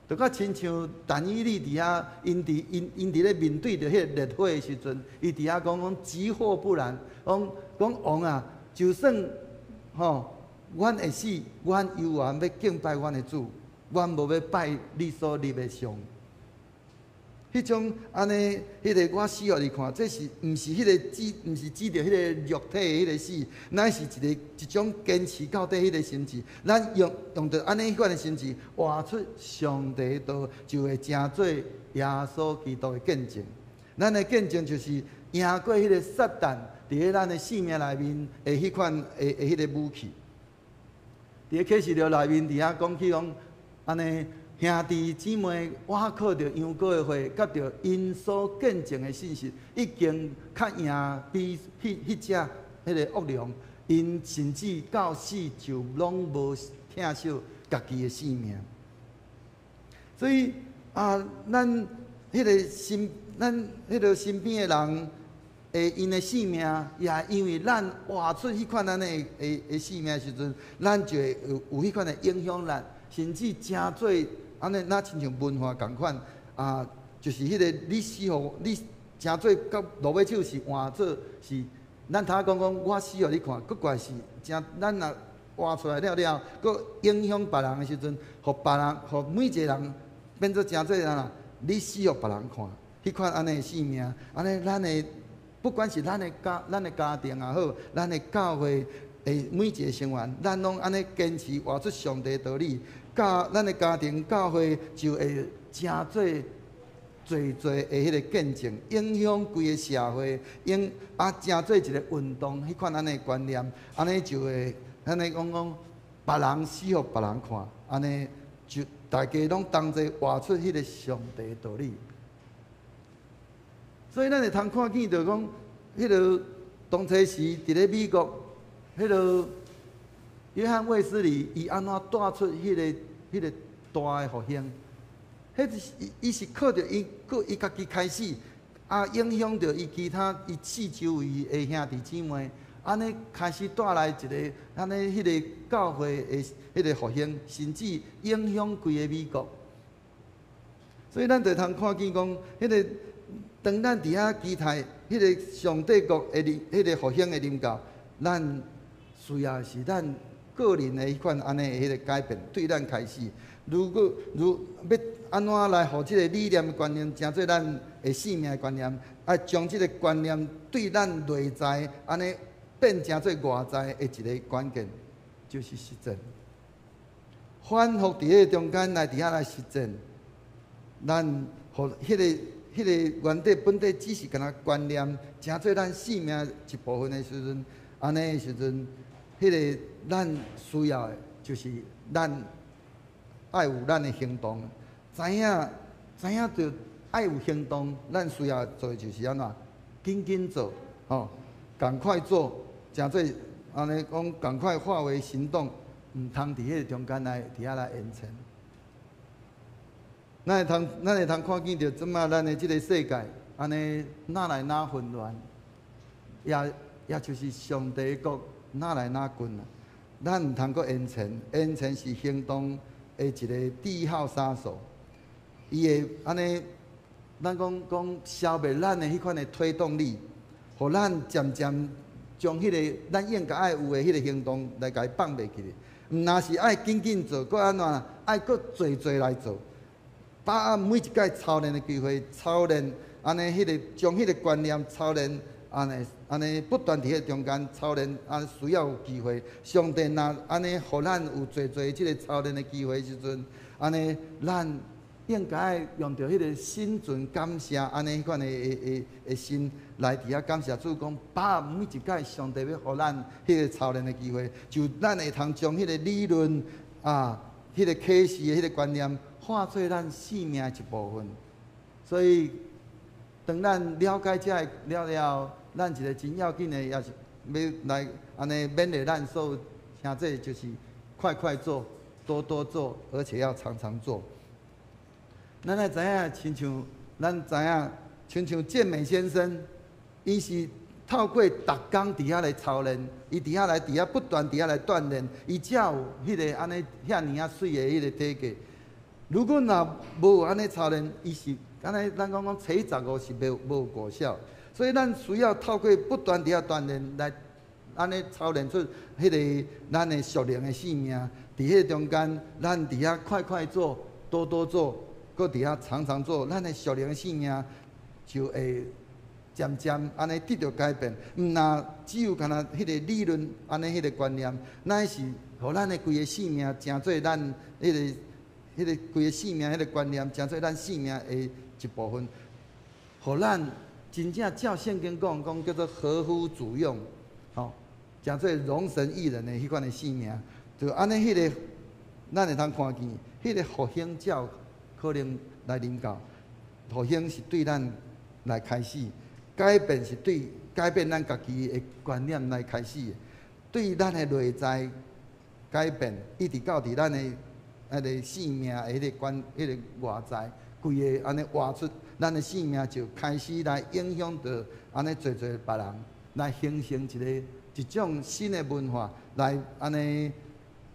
就較親像但以理佇遐，𪜶佇咧面對著彼个烈火的時陣，伊佇遐講講即或不然，講講王啊，就算吼，阮會死，阮猶原欲敬拜阮的主。阮無欲拜你所立的像，彼種按呢，彼个我死予你看，這是毋是彼個指，毋是指著彼个肉體的彼个死，乃是一个一種堅持到底彼个心志。咱用用著按呢款的心志，活出上帝的道，就會成做耶穌基督的見證。咱的見證就是贏過彼个撒旦佇咧咱的性命內面的彼款的彼个武器。佇咧啟示錄內面，佇遐講起講。按呢，兄弟姊妹，我靠著羊羔的血，佮著𪜶所見證的信實，已經較贏比彼彼隻彼个惡龍，𪜶甚至到死就攏無疼惜家己的性命。所以啊，咱彼个身邊的人，會𪜶的性命，也因為咱活出彼款按呢的的性命的時陣，咱就會有彼款的影響力。甚至成做按呢，若親像文化仝款啊，就是彼个你死予你成做到落尾手是換做是，咱頭仔講講我死予你看，閣怪是誠咱若活出來了了，閣影響別人的時陣，予別人，予每一個人變做成做啥？你死予別人看，彼款按呢的性命，按呢咱的不管是咱的家庭也好，咱的教會的每一個成員，咱攏按呢堅持活出上帝道理。教咱的家庭教會就會成做濟濟的彼个見證，影響規个社會，影啊成做一個運動，彼款按呢觀念，按呢就會按呢講講，別人死予別人看，按呢就大家攏同齊活出彼个上帝的道理。所以咱會通看見著講，彼个當初時佇咧美國，彼个約翰衛斯理，伊按怎帶出彼个大的復興？彼是伊是靠著伊，閣伊家己開始，啊，影響著伊其他伊四周圍的兄弟姊妹，按呢開始帶來一个按呢彼个教會的彼个復興，甚至影響規個美國。所以咱就通看見講，彼个當咱佇遐期待彼个上帝國的臨，彼个復興的臨到，咱需要是咱個人的彼款按呢彼个改變，對咱開始。如果如欲按怎來予這个理念觀念，成做咱的性命的觀念，愛將這个觀念對咱內在按呢變成做外在的一个關鍵，就是實踐。反覆佇彼个中間來佇遐來實踐，咱予彼个原底本底只是干焦觀念，成做咱性命一部分的時陣，按呢的時陣，彼个咱需要的，就是咱愛有咱的行動，知影知影著愛有行動，咱需要做的就是按怎，緊緊做，吼，趕快做，成做按呢講，趕快化為行動，毋通佇彼个中間來佇遐來延遲。咱會通看見著這馬咱的這个世界，按呢愈來愈混亂，也就是上帝的國愈來愈近啊。咱毋通閣延遲，延遲是行動的一个第一號殺手。伊會按呢，咱講講消滅咱的彼款的推動力，予咱漸漸將彼个咱應該愛有的彼个行動來共伊放袂記咧。毋若是愛緊緊做，閣按怎？愛閣濟濟來做。把握每一擺操練的機會，操練按呢，彼个將彼个觀念操練，按呢按呢不斷佇彼个中間操練，按需要有機會。上帝若按呢，予咱有濟濟這个操練的機會時陣，按呢咱應該用著彼个心存感謝，按呢彼款的的的的心來佇遐感謝主，講把握每一擺上帝欲予咱彼个操練的機會，就咱會通將彼个理論啊，彼个啟示的彼个觀念，化做咱性命的一部分。所以，當咱了解這个了了，咱一个真要緊的，也是欲來按呢勉勵咱所有兄弟，就是快快做，多多做，而且要常常做。咱愛知影，親像咱知影，親像健美先生，伊是透過逐工佇遐來操練，伊佇遐來佇遐不斷佇遐來鍛鍊，伊才有彼個按呢遐爾仔媠的彼個體格。如果若無按呢操練，伊是按呢咱講講初十五是無無果效。所以咱需要透過不斷佇遐鍛鍊來按呢操練出彼個咱的屬靈的性命。佇彼個中間，咱佇遐快快做，多多做，閣佇遐常常做，咱的屬靈的性命就會漸漸按呢得著改變。毋若只有干焦彼個理論按呢彼個觀念，乃是予咱的規个性命成做咱彼個彼個規个性命彼個觀念，成做咱性命的一部分，予咱真正照聖經講，講叫做合乎主用，吼，成做榮神益人的彼款的性命。就按呢，彼個咱會通看見，彼個復興才有可能來臨到。復興是對咱來開始，改變是對改變咱家己的觀念來開始的，對咱的內在改變，一直到佇咱的彼个性命的彼個觀、彼个外在，規个按呢活出，咱的性命就開始來影響著按呢濟濟別人，來形成一个一種新的文化，來按呢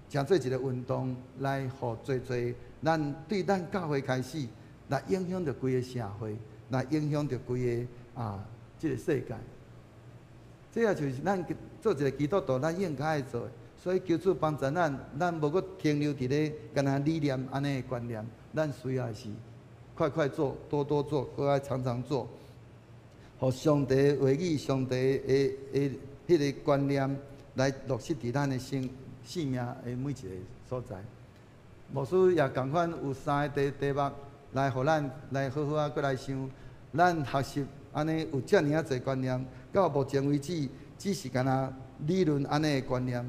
成做一个運動，來予濟濟咱對咱教會開始，來影響著規个社會，來影響著規个啊這个世界。這也就是咱做一个基督徒，咱應該愛做的。所以求主幫助咱，咱無閣停留佇咧干焦理念按呢的觀念，咱需要的是快快做，多多做，閣愛常常做，予上帝話語、上帝的的彼个觀念來落實佇咱的生性命的每一个所在。牧師也仝款有三個題題目來予咱來好好仔閣來想，咱學習按呢有遮爾仔濟觀念，到目前為止只是干焦理論按呢的觀念，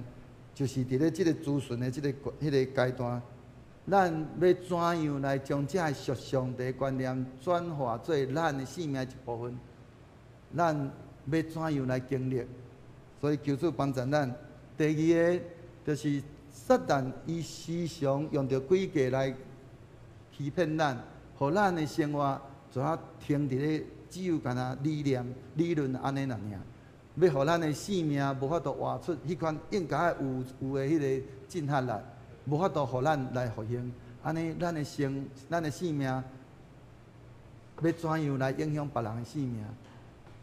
就是佇咧這个諮詢的這个彼个階段，咱欲怎樣來將這个屬上帝觀念轉化做咱的性命一部分？咱欲怎樣來經歷？所以求主幫助咱。第二个就是撒旦伊時常用著詭計來欺騙咱，予咱的生活怎啊停佇咧只有干焦理念、理論按呢爾爾，欲予咱的性命無法度活出彼款應該有有的彼个震撼力，無法度予咱來復興。按呢，咱的生、咱的性命欲怎樣來影響別人的性命？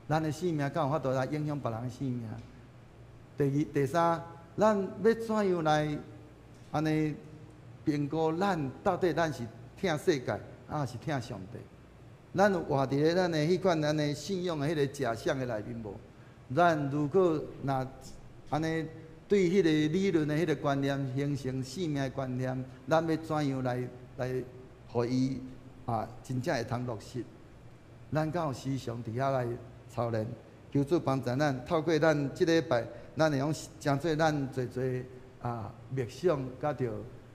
咱的性命敢有法度來影響別人的性命？第二、第三，咱欲怎樣來按呢評估咱到底咱是疼世界，抑是疼上帝？咱有活佇咧咱的彼款按呢信仰的彼个假象的內面無？咱如果若按呢對彼個理論的彼个觀念形成性命的觀念，咱欲怎樣來來予伊啊真正會通落實？咱敢有時常佇遐來操練？求主幫助咱，透過咱這禮拜，咱會用誠做咱濟濟啊默想，佮著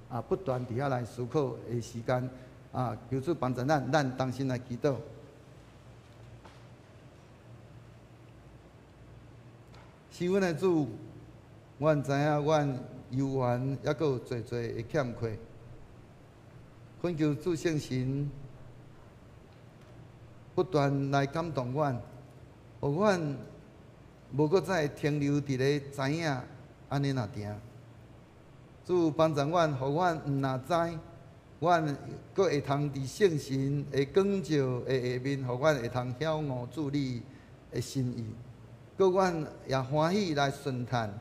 啊不斷佇遐來思考的時間啊，求主幫助咱，咱同心來祈禱。是阮的主，阮知影阮猶原猶閣有濟濟的欠缺，懇求主聖神不斷來感動阮，予阮無閣再停留佇咧知影按呢爾定。主幫助阮，予阮毋若知，阮閣會通佇聖神的光照的下面，予阮會通曉悟主你的心意。閣阮也歡喜來順趁，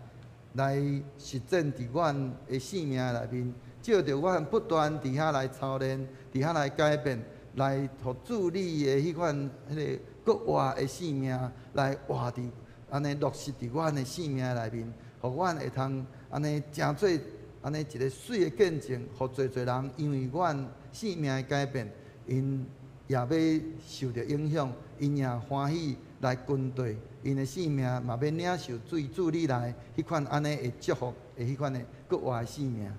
來實踐佇阮的性命內面，藉著阮不斷佇遐來操練，佇遐來改變，來予主你的彼款彼个閣活的性命來活佇按呢落實佇阮的性命內面，予阮會通按呢成做按呢一个媠的見證，予濟濟人因為阮性命的改變，𪜶也欲受著影響，𪜶也歡喜來跟隨，𪜶的性命嘛欲領受對主你來彼款按呢的祝福的彼款的閣活的性命。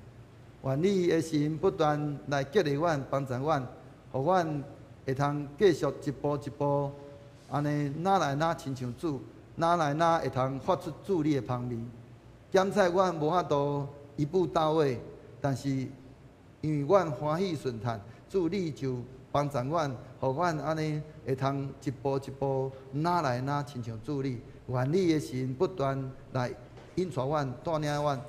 願你的神不斷來激勵阮、幫助阮，予阮會通繼續一步一步按呢，愈來愈親像主，愈來愈會通發出主你的芳味。檢採阮無法度一步到位，但是因為阮歡喜順嘆，主你就幫助阮，予阮按呢會通一步一步若來若親像主你。願你的神不斷來引帶阮、帶領阮，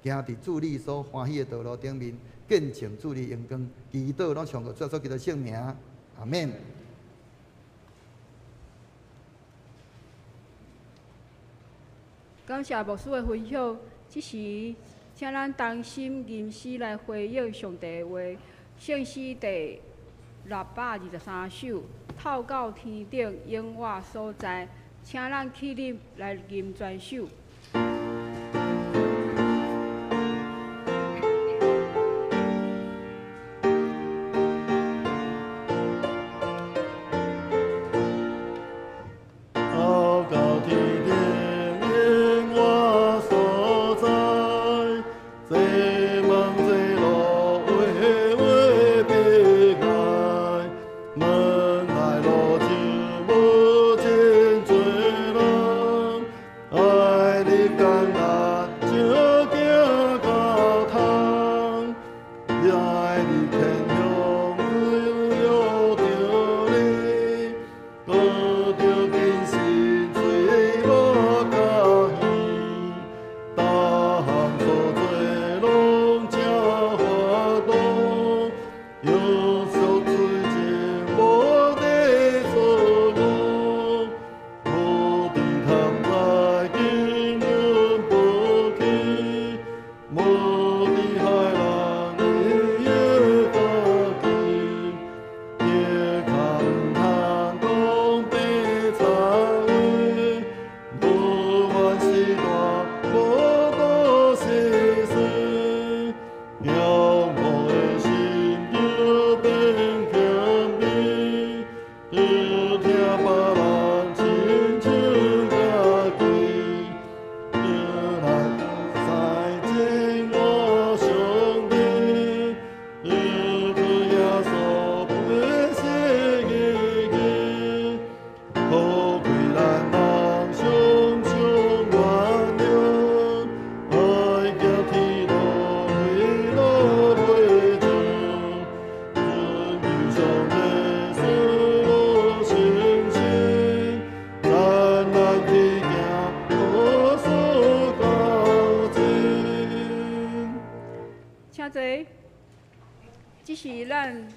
行佇主你所歡喜的道路頂面，見證主你榮光。祈禱攏奉主耶穌基督聖名，阿們。感謝牧師的分享，這時請咱同心吟詩來回應上帝的話。聖詩第623首，透到天頂永活所在，請咱起立來吟全首。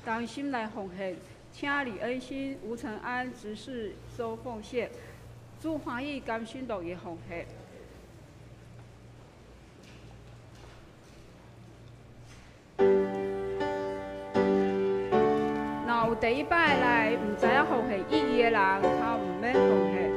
同心來奉獻，請李恩心、吳承安執事收奉獻，主歡喜甘心樂意奉獻。若有第一擺來毋知影奉獻意義的人，較毋免奉獻。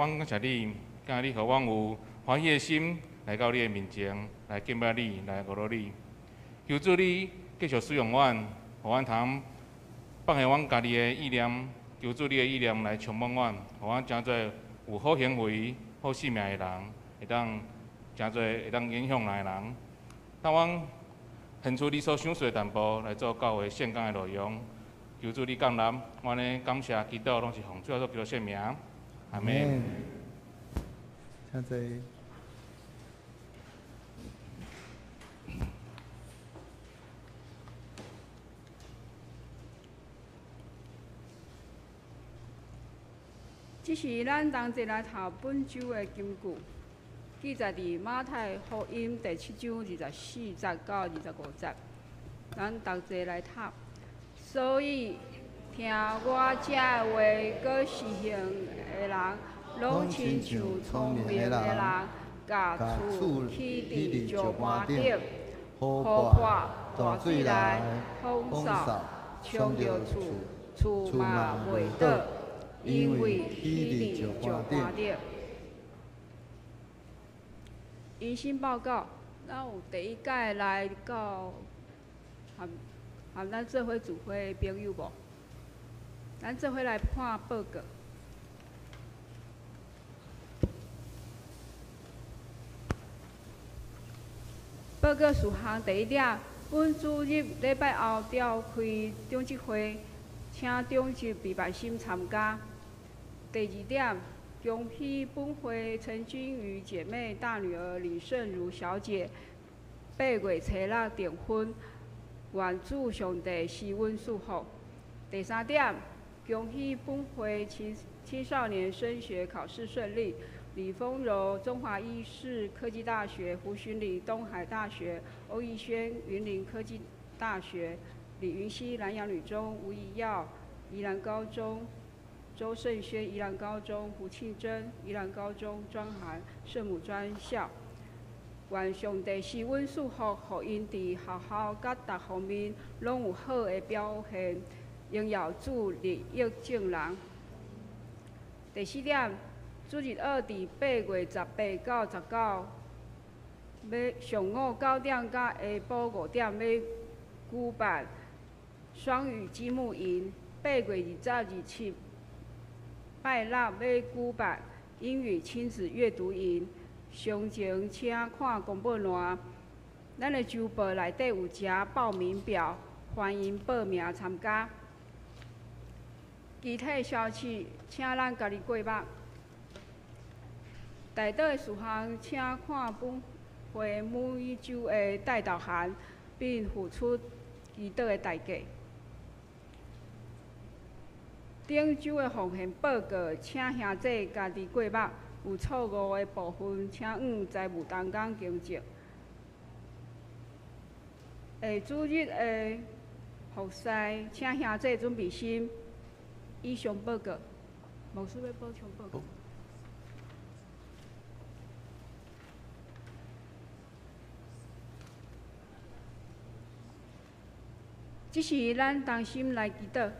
阮感謝你，感謝你予阮有歡喜的心來到你的面前，來敬拜你，來娛樂你。求主你繼續使用阮，予阮通放下阮家己的意念，求主你的意念來充滿阮，予阮成做有好行為、好性命的人，會當成做會當影響人的人。當阮獻出你所賞賜的淡薄來做教會聖工的內容，求主你降臨，阮的感謝祈禱攏是奉主耶穌基督聖名，阿們。請坐。這是咱同齊來讀本週的金句，記載佇馬太福音第七章24節到25節。咱同齊來讀。所以聽我這話閣實行的人，攏親像聰明的人，共厝起佇石盤頂，雨破，大水來，風掃，衝著厝，厝嘛袂倒，因為起佇石盤頂。迎新報告，咱有第一屆來到和和咱做伙聚會的朋友無？咱做伙來看報告。報告事項第一點，本主日禮拜後召開長執會，請長執畢萬心參加。第二點，恭喜本會陳君瑜姐妹大女兒李勝如小姐8月初六訂婚，願主上帝賜阮祝福。第三點，恭喜本會青少年升學考試順利，李豐柔中華醫事科技大學，胡尋禮東海大學，歐逸軒雲林科技大學，李雲熙南洋女中，吳怡耀宜蘭高中。周勝軒宜蘭高中，胡慶珍宜蘭高中，莊涵聖母專校。願上帝賜阮祝福，予𪜶佇學校佮逐方面攏有好的表現，榮耀主，利益眾人。第四點，主日學佇8月18到19，欲上午9點到下晡5點欲舉辦雙語積木營。8月20、27。拜六欲舉辦英語親子閱讀營，詳情請看公布欄。咱的週報內底有一張報名表，歡迎報名參加。其他消息，請咱家己過目。代禱的事項，請看本會每週的代禱函，並付出祈禱的代價。頂週的奉獻報告，請兄弟家己過目。有錯誤的部分，請向財務同工更正。下主日的服侍，請兄弟準備心。以上報告，牧師欲補充報告。這時，咱同心來祈禱。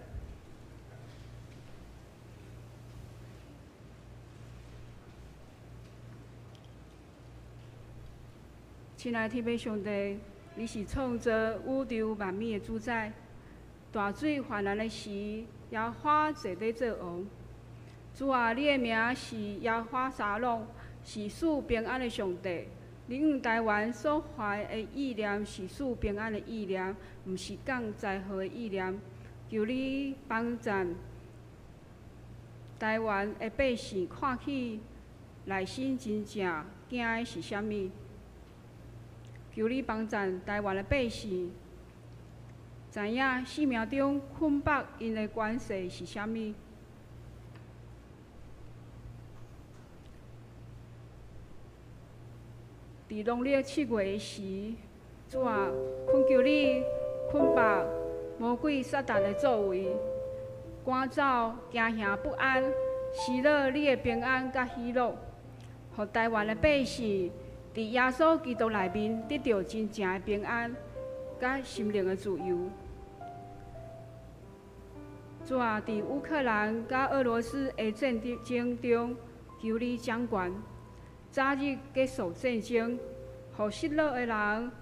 親愛的天父上帝，你是創造宇宙萬物的主宰。大水泛濫的時，耶和華坐佇做王。主啊，你的名是耶和華沙龍，是賜平安的上帝。你向台灣所懷的意念是賜平安的意念，毋是降災禍的意念。求你幫助台灣的百姓，看起內心真正驚的是啥物？求你幫助台灣的百姓，知影生命中捆綁𪜶的關係是啥物？佇農曆7月的時，主啊，懇求你捆綁魔鬼撒旦的作為，趕走驚嚇不安，施予你的平安佮喜樂，予台灣的百姓佇耶穌基督內面得著真正的平安，佮心靈的自由。主啊，佇烏克蘭佮俄羅斯的戰爭中，求你掌權，早日結束戰爭，予失落的人、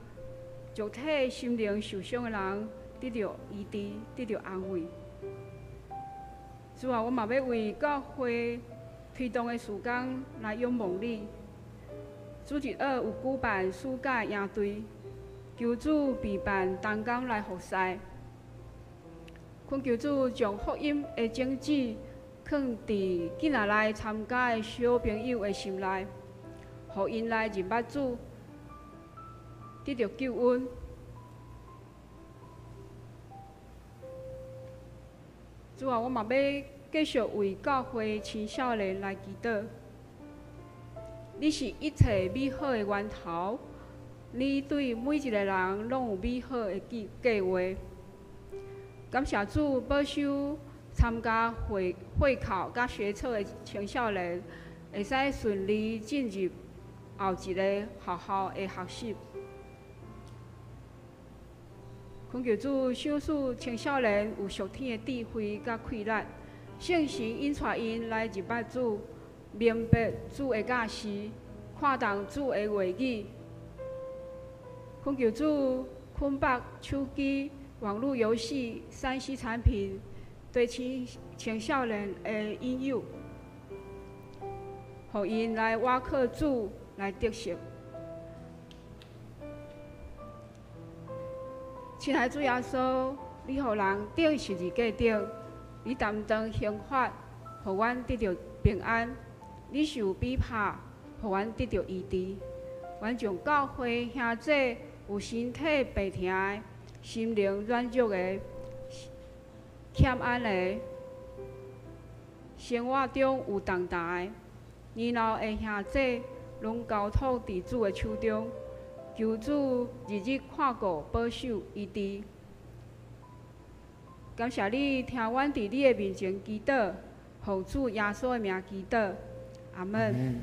肉體心靈受傷的人得著醫治，得著安慰。主啊，我嘛欲為教會推動的事工來仰望你。主日學有舉辦暑假營隊，求主備辦同工來服侍。懇求主將福音的種子囥佇囡仔來參加的小朋友的心內，予𪜶來認捌主，得著救恩。主啊，我嘛欲繼續為教會青少年來祈禱。你是一切美好的源頭，你對每一個人攏有美好的計劃。感謝主保守參加會考佮學測的青少年，會使順利進入後一个學校的學習。懇求主賞賜青少年有屬天的智慧佮氣力，聖神引帶𪜶來認捌主，明白主的教示，看重主的話語。懇求主捆綁手機、網路遊戲、3C 產品對青少年的引誘，予𪜶來倚靠主來得勝。親愛主耶穌，你予人釘十字架頂，你擔當刑罰，予阮得著平安；你受逼迫，予阮得著醫治。願眾教會兄弟有身體病疼的、心靈軟弱的、欠安的、生活中有重擔的、年老的兄弟，攏交託佇主的手中。求主日日看顧、保守、醫治。感謝你聽阮佇你的面前祈禱，奉主耶穌的名祈禱，阿們。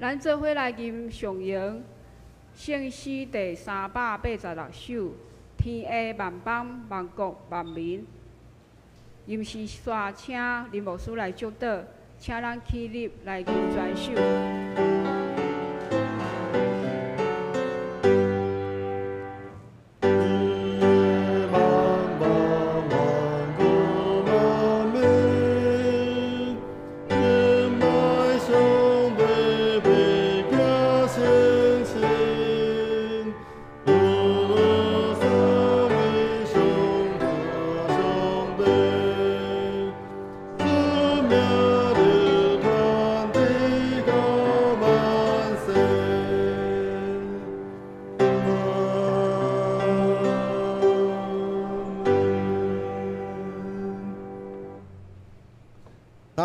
咱做伙來吟誦詠聖詩第386首，天下萬邦萬國萬民。吟詩煞請林牧師來祝禱，請咱起立來吟全首。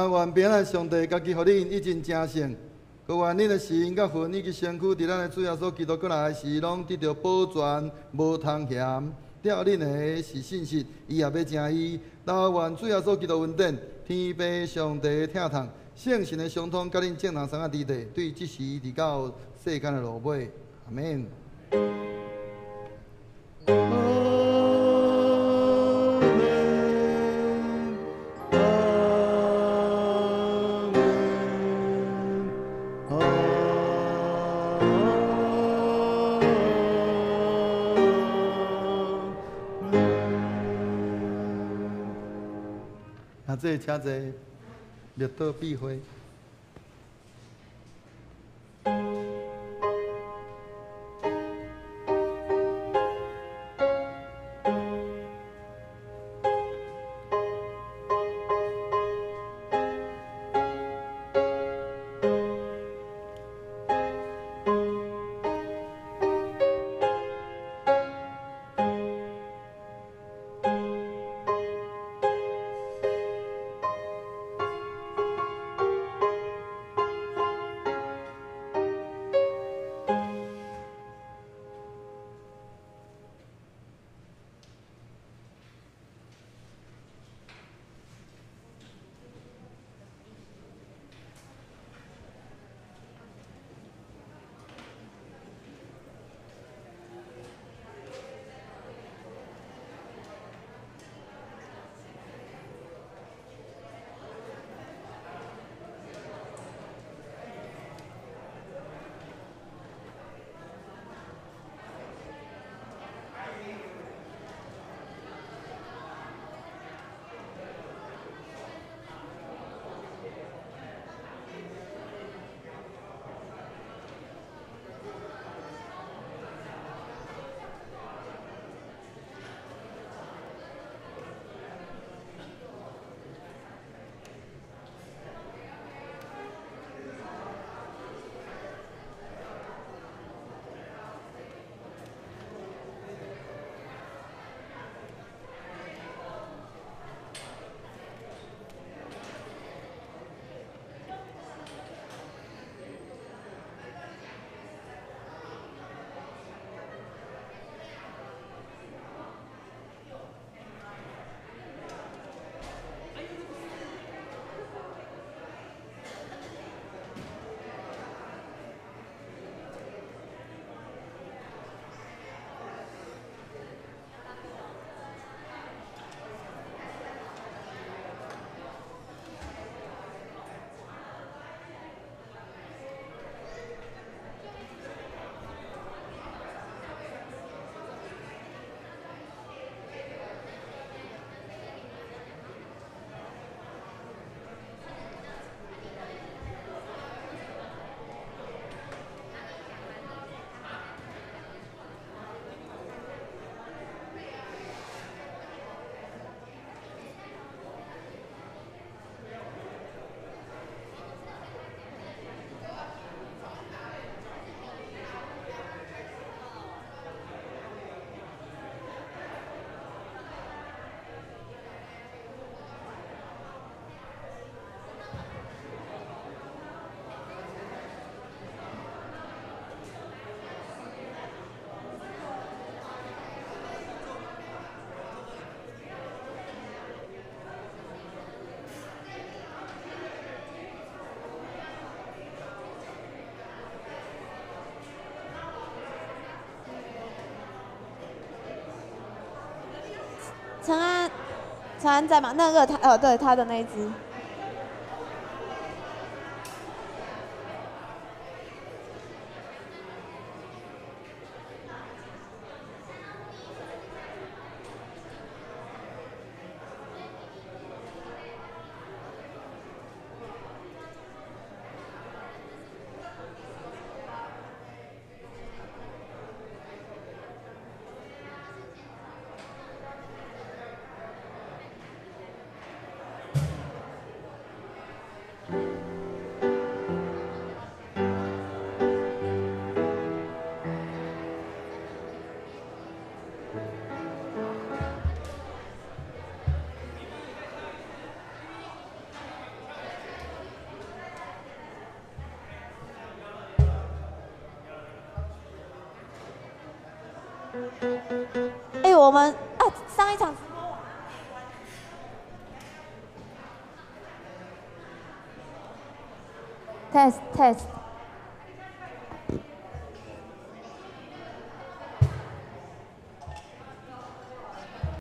願平安上帝家己予恁以前成聖，閣願恁的心佮魂以及身軀，佇咱的主耶穌基督閣來時，攏得著保全，無通嫌。疼恁的是信實，伊也欲成伊。但願主耶穌基督恩典、天父上帝疼痛、聖神的相通，佮恁眾人相仔佇底，對這時直到世間的落尾。阿們。这请坐，默祷闭会。陈安，陈安在吗？那个他哦，对，他的那一支。哎，我們啊，上一場直播。 Test test。